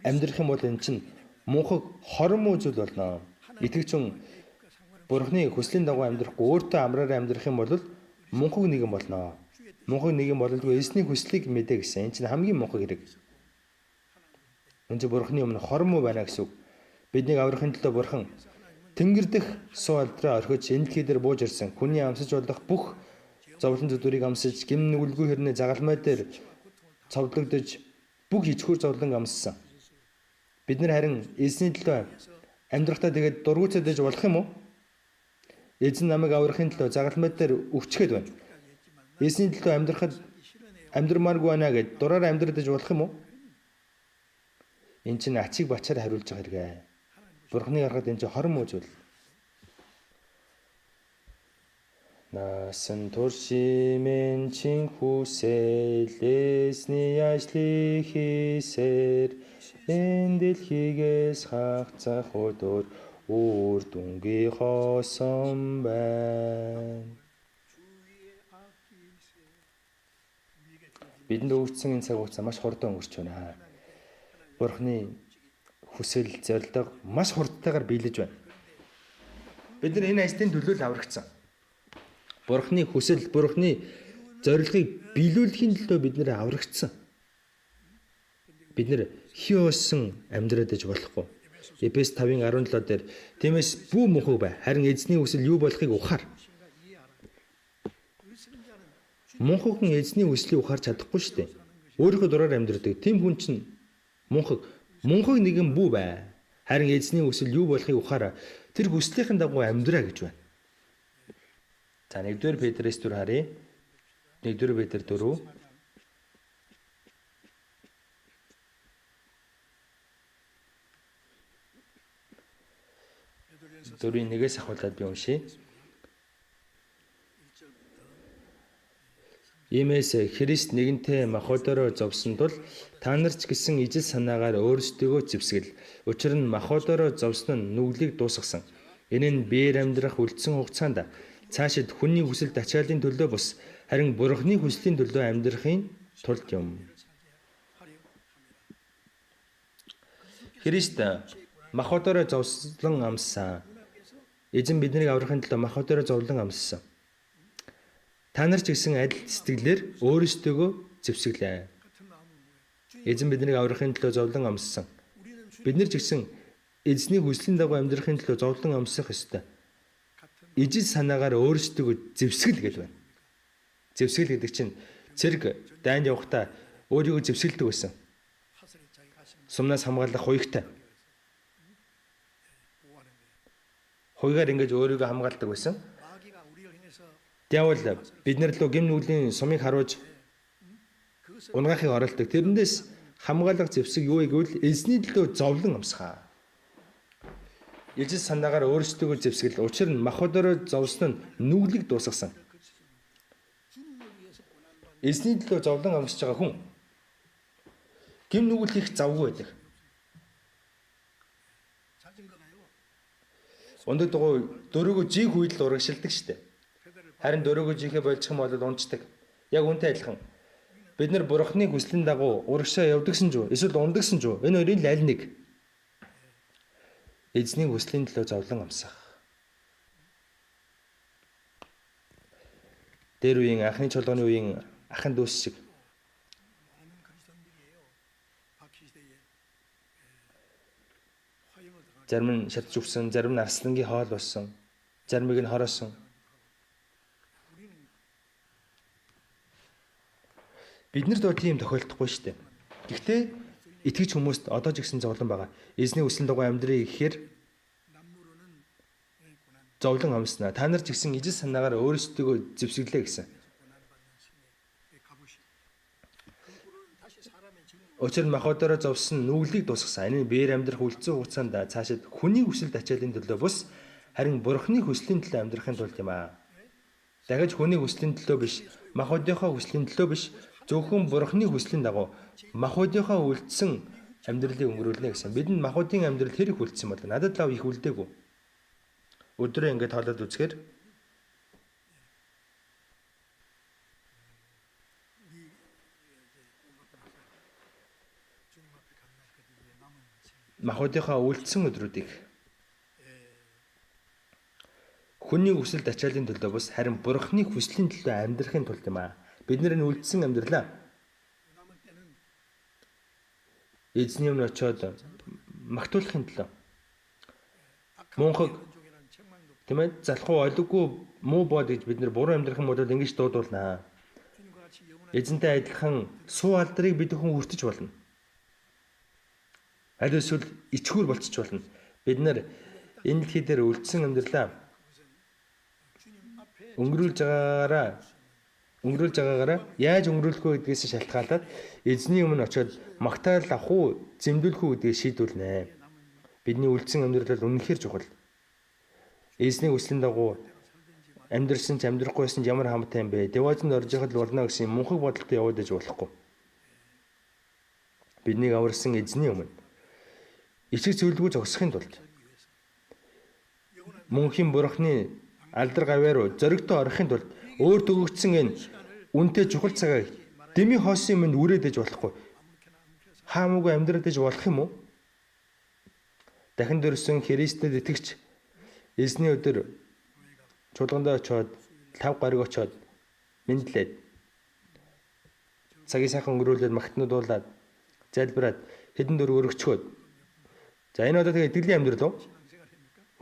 амьдрах юм бол эн чинь мунхаг хорон муу зүйл болно. Итгэгч хүн 그 상관은 Бурханы хүслийн дагуу амьдрахгүй өөртөө амраараа амьдрах юм бол мунхаг нэгэн болно. Мунхаг нэгэн бололгүй эзний хүслийг мэдэ гэсэн. Энэ чинь хамгийн мунхаг хэрэг. Энэ чинь Бурханы өмнө хорон муу байна гэсэн үг. Биднийг аврахын төлөө Бурхан Тэнгэр дэх суу алдраа орхиж энэ дэлхий дээр бууж ирсэн. Хүний амсаж болох бүх зовлон зүдвэрийг амсаж, гим нүгэлгүй хэрнээ загалмай дээр цовдлогдож бүх ичхүүр зовлон амссан. Бид нар харин эзний төлөө амьдрахдаа тэгээд дургуйцаад иж болох юм уу? Эзэн намайг аврахын төлөө загалмай дээр өвчгöd байна. Эзний төлөө амьдрахад амьдрмааргүй байна гэд дураараа амьдраад иж болох юм уу? Энд чинь ачиг бачаар хариулж байгаа хэрэг ээ. Бурхныг харахад энэ чинь хорон муу зүйл. Насан туршийн чин хүсэл эзний ажлыг хийсээр энэ дэлхийгээс хагцах өдөр үр дүнгийн хоосон байна. 주위에 아끼세 우리에게 주어진 Бидэнд өгөгдсөн энэ цаг хугацаа маш хурдан өнгөрч байна. Бурхны хүсэл зорилго маш хурдтайгаар биелэж байна. Бид нар энэ ажлын төлөө л аврагдсан. Бурхны хүсэл, Бурхны зорилгыг биелүүлэхийн төлөө бид нэр аврагдсан. Бид нэр хиосон амьдраад иж болохгүй. Эфес 5:17 дээр тиймээс бүү мөнхөг бай. Харин эзний хүсэл юу болохыг ухаар. 것인가 이해하라. 의스는 자는 Мунхаг хүн эзний хүслийг ухаарч чадахгүй шүү дээ. Өөрийнхөө дураар амьдрдаг. Тийм хүн чинь мунхаг мунхаг нэгэн бүү бай. Харин эзний хүсэл юу болохыг ухаараа тэр хүслийнхэн дагуу амьдраа гэж байна. За 1-р Петрээс 4 харъя. 1-р Петр 4. Дөрвийн нэгээс ахуулаад би уншия. Иймээс Христ нэгэнтээ махбодороо зовсон тул та нар ч гэсэн ижил санаагаар өөрсдийгөө зэвсгэл. Учир нь махбодороо зовсон нь нүглийг дуусгасан. Энэ нь биеэр амьдрах үлдсэн хугацаанд цаашид хүний хүсэл ачааллын төлөө бус харин Бурхны хүслийн төлөө амьдрахын тулд юм. Христ махбодороо зовлон амссан. Эзэн биднийг аврахын төлөө махбодороо зовлон амссан. Та нар ч гэсэн адил сэтгэлээр өөрсдийгөө зэвсэглээ. Эзэн биднийг аврахын төлөө зовлон амссан. Бид нар ч гэсэн эзний хүслийн дагуу амьдрахын төлөө зовлон амсах ёстой. Ижил санаагаар өөрсдийгөө зэвсгэл гэж байна. Зэвсгэл гэдэг чинь цэрэг дайнд явахдаа өөрийгөө зэвсгэлдэг байсан. Сумнаас хамгаалах хуягтай. Хуйгаар ингэж өөрийгөө хамгаалдаг байсан. Диавол бид нар лөө гэм нүглийн сумыг харуулж унгаахыг оролдог. Тэрнээс хамгаалах зэвсэг юу вэ гэвэл эзний төлөө зовлон амсгаа. Ижил санаагаар өөрсдийгөө зэвсгэл. Учир нь махбодороо зовсон нь нүглийг дуусгасан. Эзний төлөө зовлон амсаж байгаа хүн гэм нүгэл хийх завгүй байдаг. Ундаг дугуй дөрөөгөө жийх үед л урагшилдаг штэ. Харин дөрөөгөө жийхээ болчих юм бол унцдаг. Яг үнтэй адилхан. Бид нар Бурхны хүслийн дагуу урагшаа явдагсан ч үү, эсвэл ундагсан ч үү, энэ хоёрын л аль нэг. Эзний хүслийн төлөө зовлон амсах. Дээр үеийн анхны чуулганы үеийн ахын дүүс шиг зарим нь шатж өгсөн, зарим нь арслангийн хоол болсон, заримыг нь хороосон. Бид нарт бол тийм тохиолдохгүй шүү дээ. Гэхдээ итгэж хүмүүст одоо ч гэсэн зовлон байгаа. Эзний хүслийн дагуу амьдрыг гэхээр зовлон амснаа. Та нар ч гэсэн ижил санаагаар өөрсдийгөө зэвсэглээ гэсэн. Учир нь махбодороо зовсон нүглийг дуусгасан. Энэ нь биеэр амьдрах үлдсэн хугацаанд цаашид хүний хүсэлд ачааллын төлөө бус харин Бурхны хүслийн төлөө амьдрахын тулд юм аа. Дахиж хүний хүслийн төлөө биш, махбодынхоо хүслийн төлөө биш, зөвхөн Бурхны хүслийн дагуу махбодынхоо үлдсэн амьдралыг өнгөрүүлнэ гэсэн. Бидэнд махбодын амьдрал хэр их үлдсэн бол надад лав их үлдээгүй. Өдрөө ингээд тоолоод үзэхээр махбодынхоо үлдсэн өдрүүдийг хүний хүсэлд ачааллын төлөө бус харин Бурхны хүслийн төлөө амьдрахын тулд юм аа. Бид нар энэ үлдсэн амьдралаа эзний өмнө очиод магтуулахын төлөө мунхаг тийм ээ залхуу олиггүй муу бод гэж бид нар буруу амьдрах юм бол ингэж дуудуулнаа. Эзэнтэй адилхан суу алдрыг бид хүн хүртэж болно. Аль эсвэл ичхүүр болчих болно. Бид нар энэ дэлхий дээр үлдсэн амьдралаа өнгөрүүлж байгаагаараа яаж өнгөрүүлэх вэ гэдгээс шалтгаалаад эзний өмнө очиод магтаал авах уу, зэмлүүлэх үү гэдгийг шийдвэрлэнэ. Бидний үлдсэн амьдрал бол үнэхээр чухал. Эзний хүслийн дагуу амьдрсан ч амьдрахгүй байсан ч ямар хамаатай юм бэ? Девоозонд орж яхад л болно гэсэн мунхаг бодолтой яваад иж болохгүй. Биднийг аварсан эзний өмнө ичиг цэвэрлгүй зогсохын тулд мөнхийн Бурхны алдар гавьяа руу зоригтой орохын тулд өөр төгөгдсөн энэ үнэтэй чухал цагаа дэмий хоосон юмд үрээд иж болохгүй. Хаамаагүй амьдраад иж болох юм уу? Дахин дөрсөн Христэд итгэгч эзний өдөр чуулгандаа очиод 5 гариг очиод мэндлээд цагийг сайхан өнгөрүүлээд магтнуудуулаад залбираад хэдэн дөрөв өргөчхөөд. За энэ одоо тэгээ итгэлийн амьдрал уу?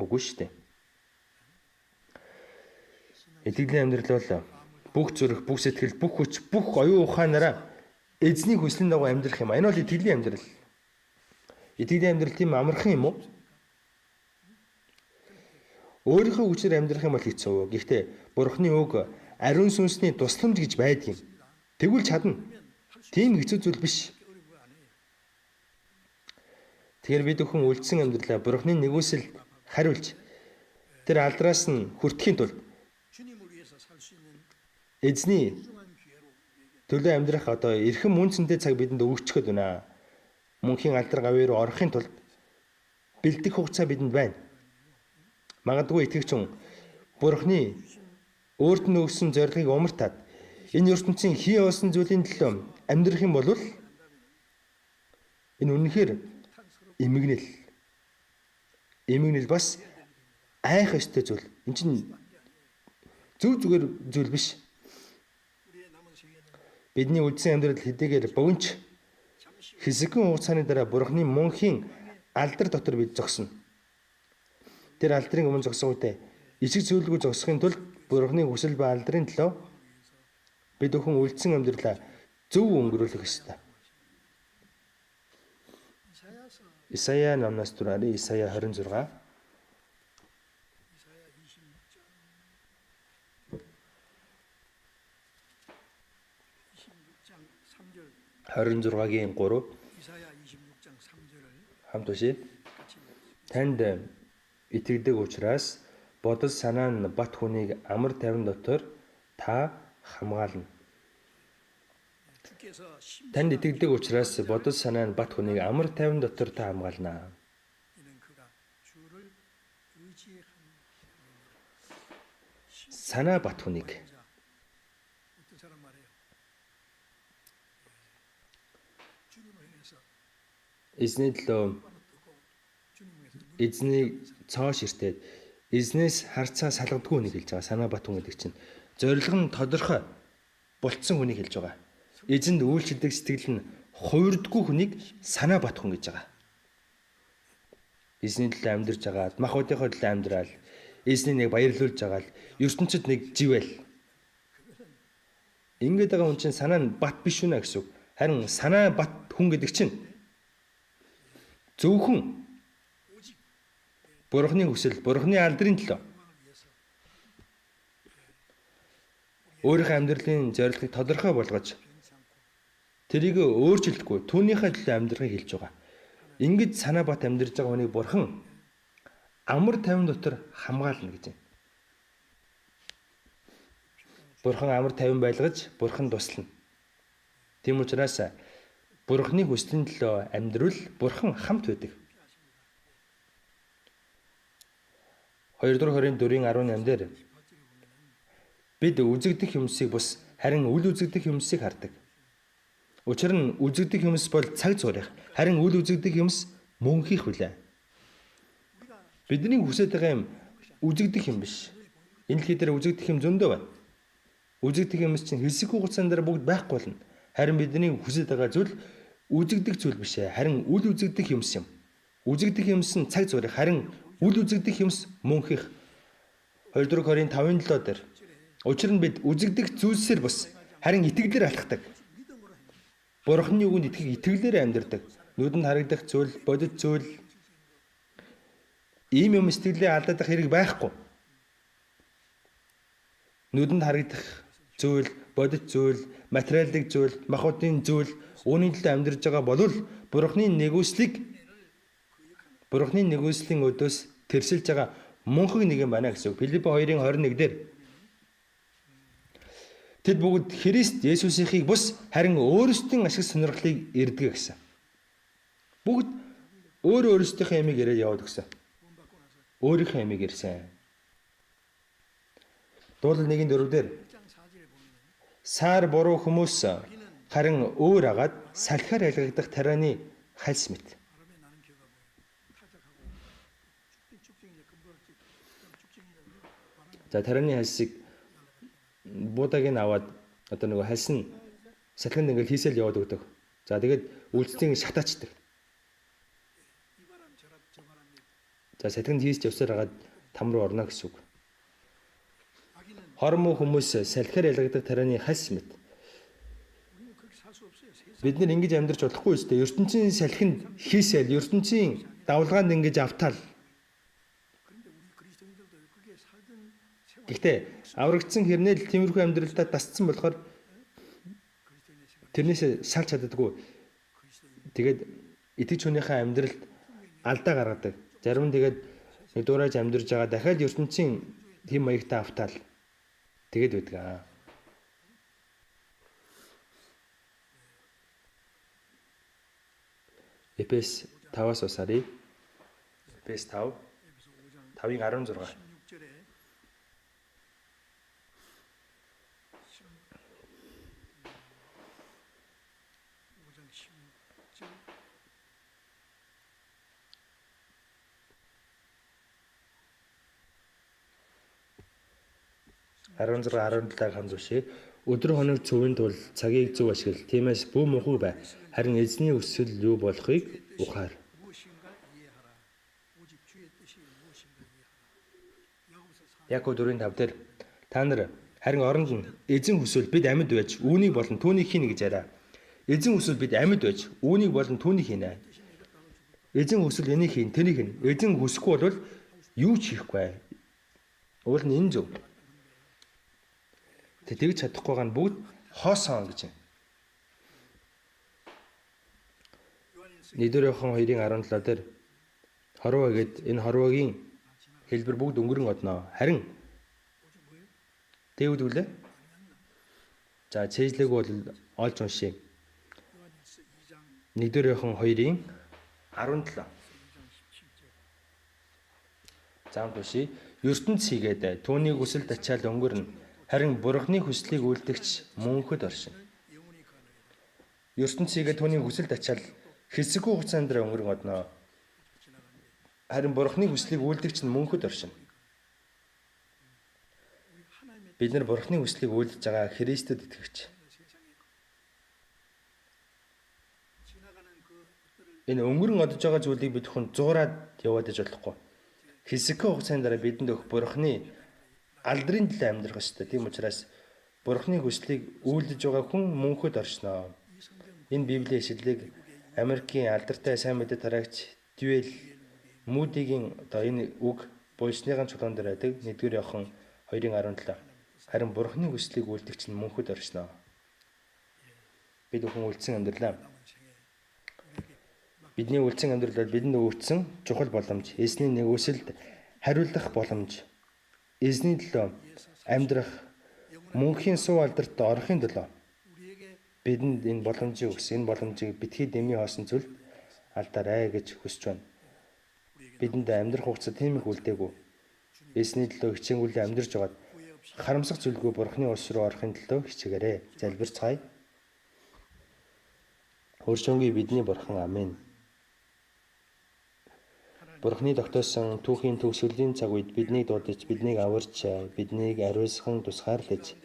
Үгүй шүү дээ. Итгэлийн амьдрал бол Бүх зүрх, бүх сэтгэл, бүх хүч, бүх оюун ухаанаараа эзний хүслийн дагуу амьдрах юм. Энэ бол итгэлийн амьдрал. Итгэлийн амьдрал тийм амархан юм уу? Өөрийнхөө хүчээр амьдрах юм бол хэцүү. Гэхдээ Бурхны үг ариун сүнсний тусламж гэж байдаг юм. Тэгвэл чадна. Тийм хэцүү зүйл биш. Тэгэхээр бид бүхэн үлдсэн амьдралаа Бурхны нэгүсэл хариулж тэр алдраас нь хүртэхийн тулд эзний төлөө амьдрах одоо эрхэм үнцэнтэй цаг бидэнд өгчөхөд байна. Мөнхийн алдар гавь руу орохын тулд бэлдэх хугацаа бидэнд байна. Магадгүй итгэгч хүн Бурхны өөрт нь өгсөн зорилгыг умартаад энэ ертөнцийн хий явуулсан зүйлийн төлөө амьдрах юм бол энэ үнэнхээр эмгэнэл. Эмгэнэл бас айх ёстой зүйл. Энэ чинь зөв зүгээр зүйл биш. Бидний үлдсэн амьдрал хэдийгээр богиноч хэсэгхэн хугацааны дараа Бурхны мөнхийн алдар дотор бид зогсно. Тэр алдрын өмнө зогсон үедээ ичиг зүйлгүй зогсохын тулд Бурхны хүсэл ба алдрын төлөө бид бүхэн үлдсэн амьдралаа зөв өнгөрөөлөх ёстой. Исая номноос дүраарэ Исая 26. 26-гийн 3 хамт уншъя. Танд итгэдэг учраас бодол санаа нь бат хүнийг амар тайван дотор та хамгаална. Танд итгэдэг учраас бодол санаа нь бат хүнийг амар тайван дотор та хамгаална. Санаа бат хүнийг. Эзний төлөө эзнийг цоо ширтээд эзнээс харцаа салгадгүй хүнийг хэлж байгаа. Санаа бат хүн гэдэг чинь зорилго нь тодорхой болцсон хүнийг хэлж байгаа. Эзэнд үйлчлдэг сэтгэл нь хувирдгүй хүнийг санаа бат хүн гэж байгаа. Эзний төлөө амьдарч байгаа, махбодынхоо төлөө амьдрал, эзний нэг баярлуулж байгаа л ертөнцид нэг живэл. Ингээд байгаа хүн чинь санаа нь бат биш үнэ гэсэн үг. Харин санаа бат хүн гэдэг чинь зөвхөн Бурхны хүсэл, Бурхны алдрын төлөө өөрийнхөө амьдралын зорилгыг тодорхой болгож тэрийг өөрчилдөггүй, түүнийхээ төлөө амьдрахыг хэлж байгаа. Ингэж санаа бат амьдарч байгаа хүнийг Бурхан амар тайван дотор хамгаална гэж байна. Бурхан амар тайван байлгаж, Бурхан туслана. Тийм учраас Бурханы хүслийн төлөө амьдрал Бурхан хамт байдаг. 2 дугаар Коринт 4:18 дээр бид үзэгдэх юмсыг бус харин үл үзэгдэх юмсыг хардаг. Учир нь үзэгдэх юмс бол цаг зуурах, харин үл үзэгдэх юмс мөнхийнх билээ. Бидний хүсэж байгаа юм үзэгдэх юм биш. Энэ дэлхий дээр үзэгдэх юм зөндөө байна. Үзэгдэх юмс чинь хэсэг хугацаан дээр бүгд байхгүй болно. Харин бидний хүсэж байгаа зүйл үзэгдэх зүйл биш ээ. Харин үл үзэгдэх юмс юм. Үзэгдэх юмс нь цаг зуурах, харин үл үзэгдэх юмс мөнхийнх. 2 дугаар Коринт 5:7 дээр учир нь бид үзэгдэх зүйлсээр бус харин итгэлээр алхдаг. Бурхны үгэнд итгэх итгэлээр амьдардаг. Нүдэнд харагдах зүйл, бодит зүйл ийм юм сэтгэлээ алдах хэрэг байхгүй. Нүдэнд харагдах зүйл, бодит зүйл, материалын зүйл, махбодын зүйл үүний төлөө амьдарч байгаа бол Бурхны нэгүслийг Бурхны нэгүслийн өдөөс тэрсэлж байгаа мунхаг нэг юм байна гэсэн үг. Филипп 2:21 дээр тэд бүгд Христ Есүсийнхийг бус харин өөрсдийн ашиг сонирхлыг эрдэг гэсэн. Бүгд өөр өөрсдийнхээ ямиг яриад яваад өгсөн. Өөрийнхөө ямиг ирсэн. Дуулал 1:4 дээр сар буруу хүмүүс харин өөр агаад салхиар ялгагдах тарианы хальс мэт. За тарианы хальсыг буудаг нь аваад одоо нөгөө хальс нь салхинд ингээл хийсэл яваад өгдөг. За тэгээд үлдснийг шатаачдаг. За салхинд хийсч явсаар хагаад там руу орно гэсэн үг. Хормоо хүмүүс салхиар ялгадаг тарианы хальс мэт. 우리는 그렇게 살 수 없어요. 세상 Бид нар ингэж амьдарч болохгүй шүү дээ. ертөнцийн салхинд хийсэл, ертөнцийн давлгаанд ингэж автаал. 그런데 우리 그리스도인들도 그게 살던 생활 Гэхдээ аврагдсан хэрнээ л тиймэрхүү амьдралдаа дасцсан болохоор 그리스도인의 생활 тэрнээс салж чаддаггүй. 그리스도인 Тэгээд итгэж хүнийхээ амьдралд алдаа гаргадаг. Зарим нь тэгээд нэг дуурайж амьдарч байгаа дахиад ертөнцийн хэм маягтай автаал тэгээд байдаг аа. Эфес 5-аас ус харъя. Эфес 5 에베소 5장 5-ын 16. 16절에 5장 16절 16 17-ыг хамт уншъя. Өдөр хоног цөвийн тул цагийг зөв ашигла. Тиймээс бүү мунхаг бай. Харин эзний хүсэл юу болохыг ухаар. 무엇인가 이해하라. 오직 주의 뜻이 무엇인가 이해하라. 야고보서 4 Яков 4-ийн 5 дээр та нар харин оронд нь эзэн хүсвэл бид амьд байж үүнийг болон түүнийг хийнэ гэж яриа. Эзэн хүсвэл бид амьд байж үүнийг болон түүнийг хийнэ. Эзэн хүсвэл энийг хийн, тэрийг хийнэ. Эзэн хүсэхгүй бол юу ч хийхгүй. Уул нь энэ зөв. Тэг тэгж чадахгүй байгаа нь бүгд хоосон гэж юм. 요한일서 1-р Иохан 2-ын 17 дээр хорвоо гэд энэ хорвоогийн хэлбэр бүгд өнгөрөн одноо. Харин 오직 뭐예요? Дэвид үлээ. За цээжлэг бол олж уншъя. 요한일서 2장 1-р Иохан 2-ын 17. 2장 17절 Зам туши ертөнц хийгээд түүний хүсэлд ачаал өнгөрнө. Харин Бурхны хүслийг үйлдэгч мөнхөд оршино. 영원히 가느니라. ертөнц хийгээд түүний хүсэлд ачаал хэсэггүй хугацаанд дээр өнгөрөн одноо. 지나가는데 Харин Бурхны хүслийг үйлдэгч нь мөнхөд оршино. 우리 하나님의 Бид нар Бурхны хүслийг үйлдэж байгаа Христэд итгэгч. 세상에 지나가는 그 것들을 Энэ өнгөрөн одож байгаа зүйлийг бид хүн зуураад яваад иж болохгүй. Хэсэгхэн хугацааны дараа бидэнд өгөх Бурхны алдрын төлөө амьдрах ёстой. Тийм учраас Бурхны хүслийг үйлдэж байгаа хүн мөнхөд оршино. 이 성경 Энэ Библийн ишлэлийг Америкийн алдартай сайн мэдээ тараагч Дюэл Мүүдигийн одоо энэ үг буйсныгаан чулуун дээр байдаг 1-р Иохан 2-ын 17. Харин Бурхны хүслийг үйлдэгч нь мөнхөд оршино. Бид бүхэн үлдсэн амьдралаа 남은 생에 우리에게 막 Бидний үлдсэн амьдрал бол бидэнд өгөгдсөн чухал боломж. Эзний нэгүсэлд хариулах боломж. Эзний төлөө амьдрах мөнхийн суу алдарт орохын төлөө 우리에게 бидэнд энэ боломжийг өгсөн. Энэ боломжийг битгий дэмий хоосон зүйлд алдаарай гэж хүсэж байна. 우리에게 Бидэнд амьдрах хугацаа тийм их үлдээгүй. Эзний төлөө хичээнгүлээ амьдарч байгаад 후회 없이 харамсах зүйлгүй Бурхны улс руу орохын төлөө хичээгээрэй. Залбирцгаая. Хөршөнгүй бидний Бурхан амен. Бурхны тогтоосон түүхийн төгсгөлийн цаг үед биднийг дуудаж, биднийг аварч, биднийг ариусхан тусгаарлаж,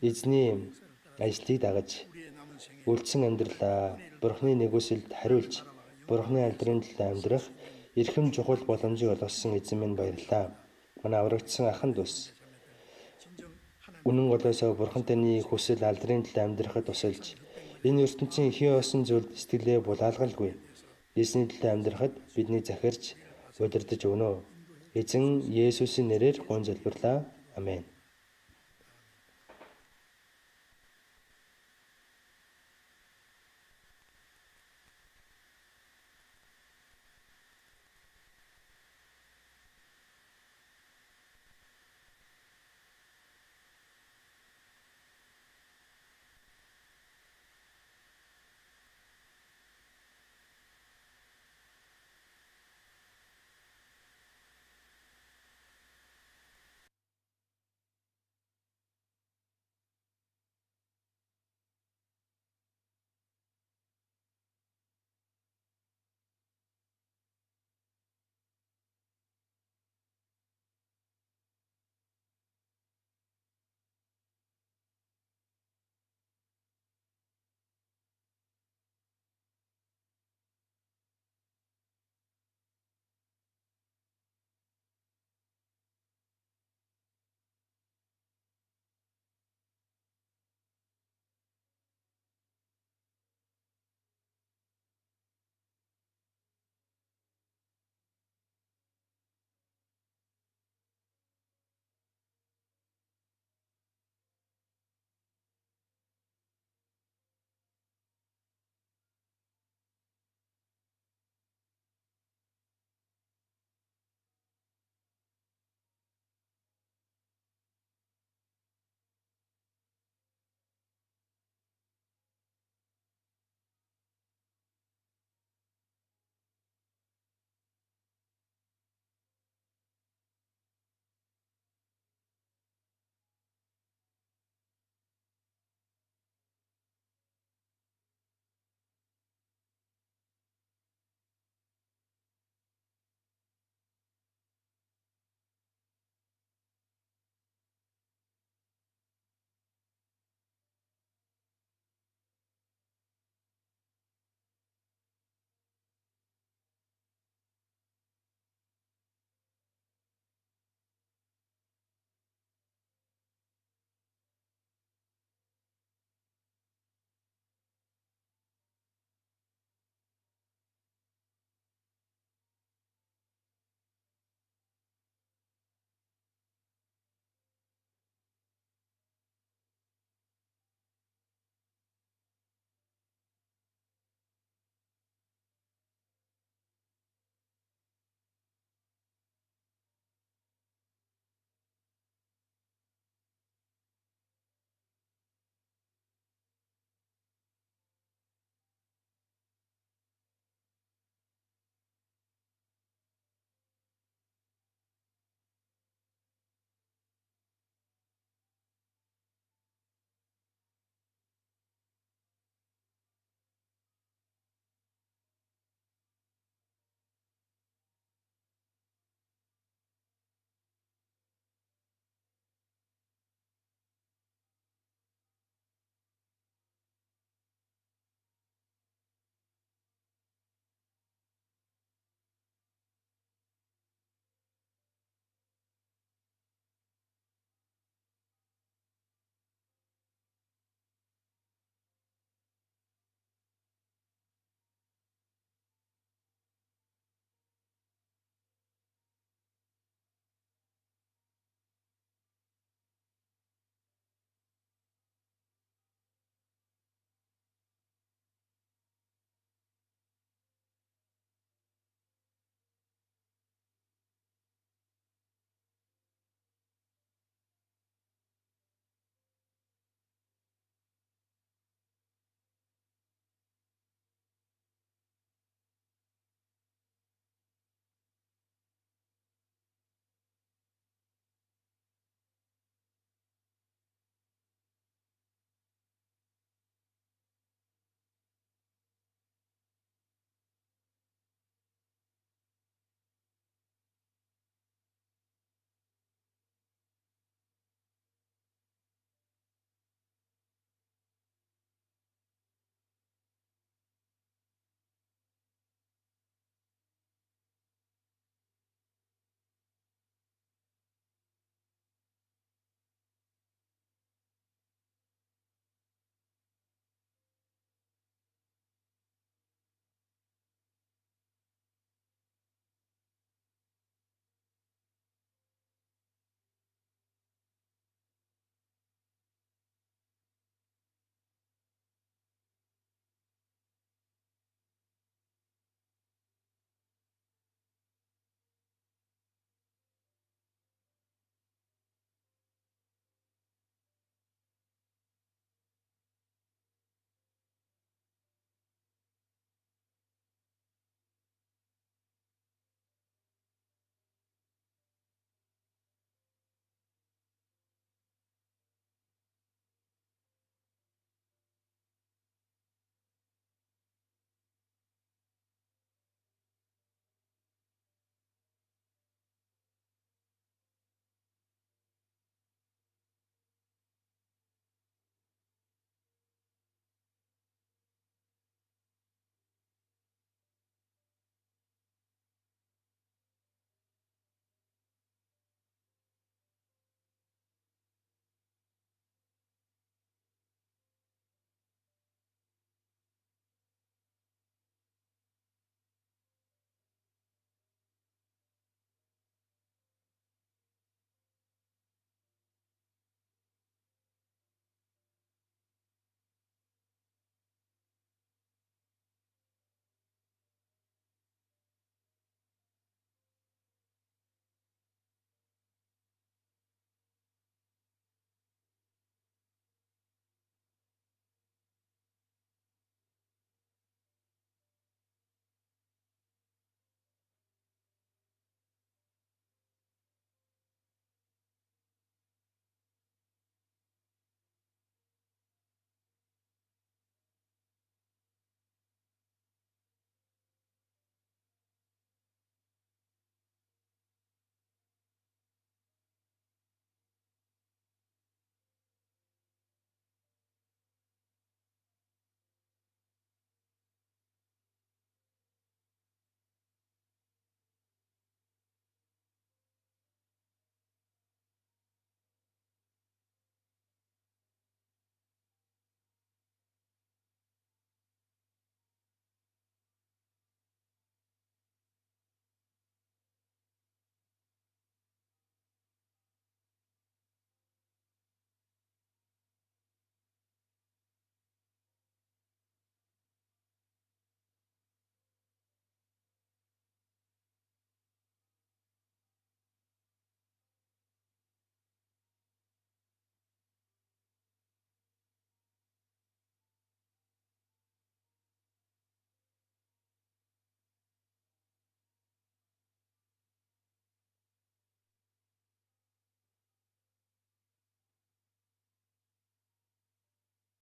эзний ажлыг дагаж, 우리의 남은 생에 үлдсэн амьдралаа Бурхны нэгүсэлд хариулж, Бурхны алдрын төлөө амьдрах эрхэм чухал боломжийг олгосон эзэн минь баярлалаа. Манай аврагдсан ахан дүүс 진정 하나님 үнэн голоосоо Бурхан таны хүсэл алдрын төлөө амьдрахад тусалж, энэ ертөнцийн хий осон зүйлд сэтгэлээ булаалгалгүй. Эзний төлөө амьдрахад биднийг захирч удирдах өгнө. Эзэн Есүсийн нэрээр гон залбирлаа. Амен.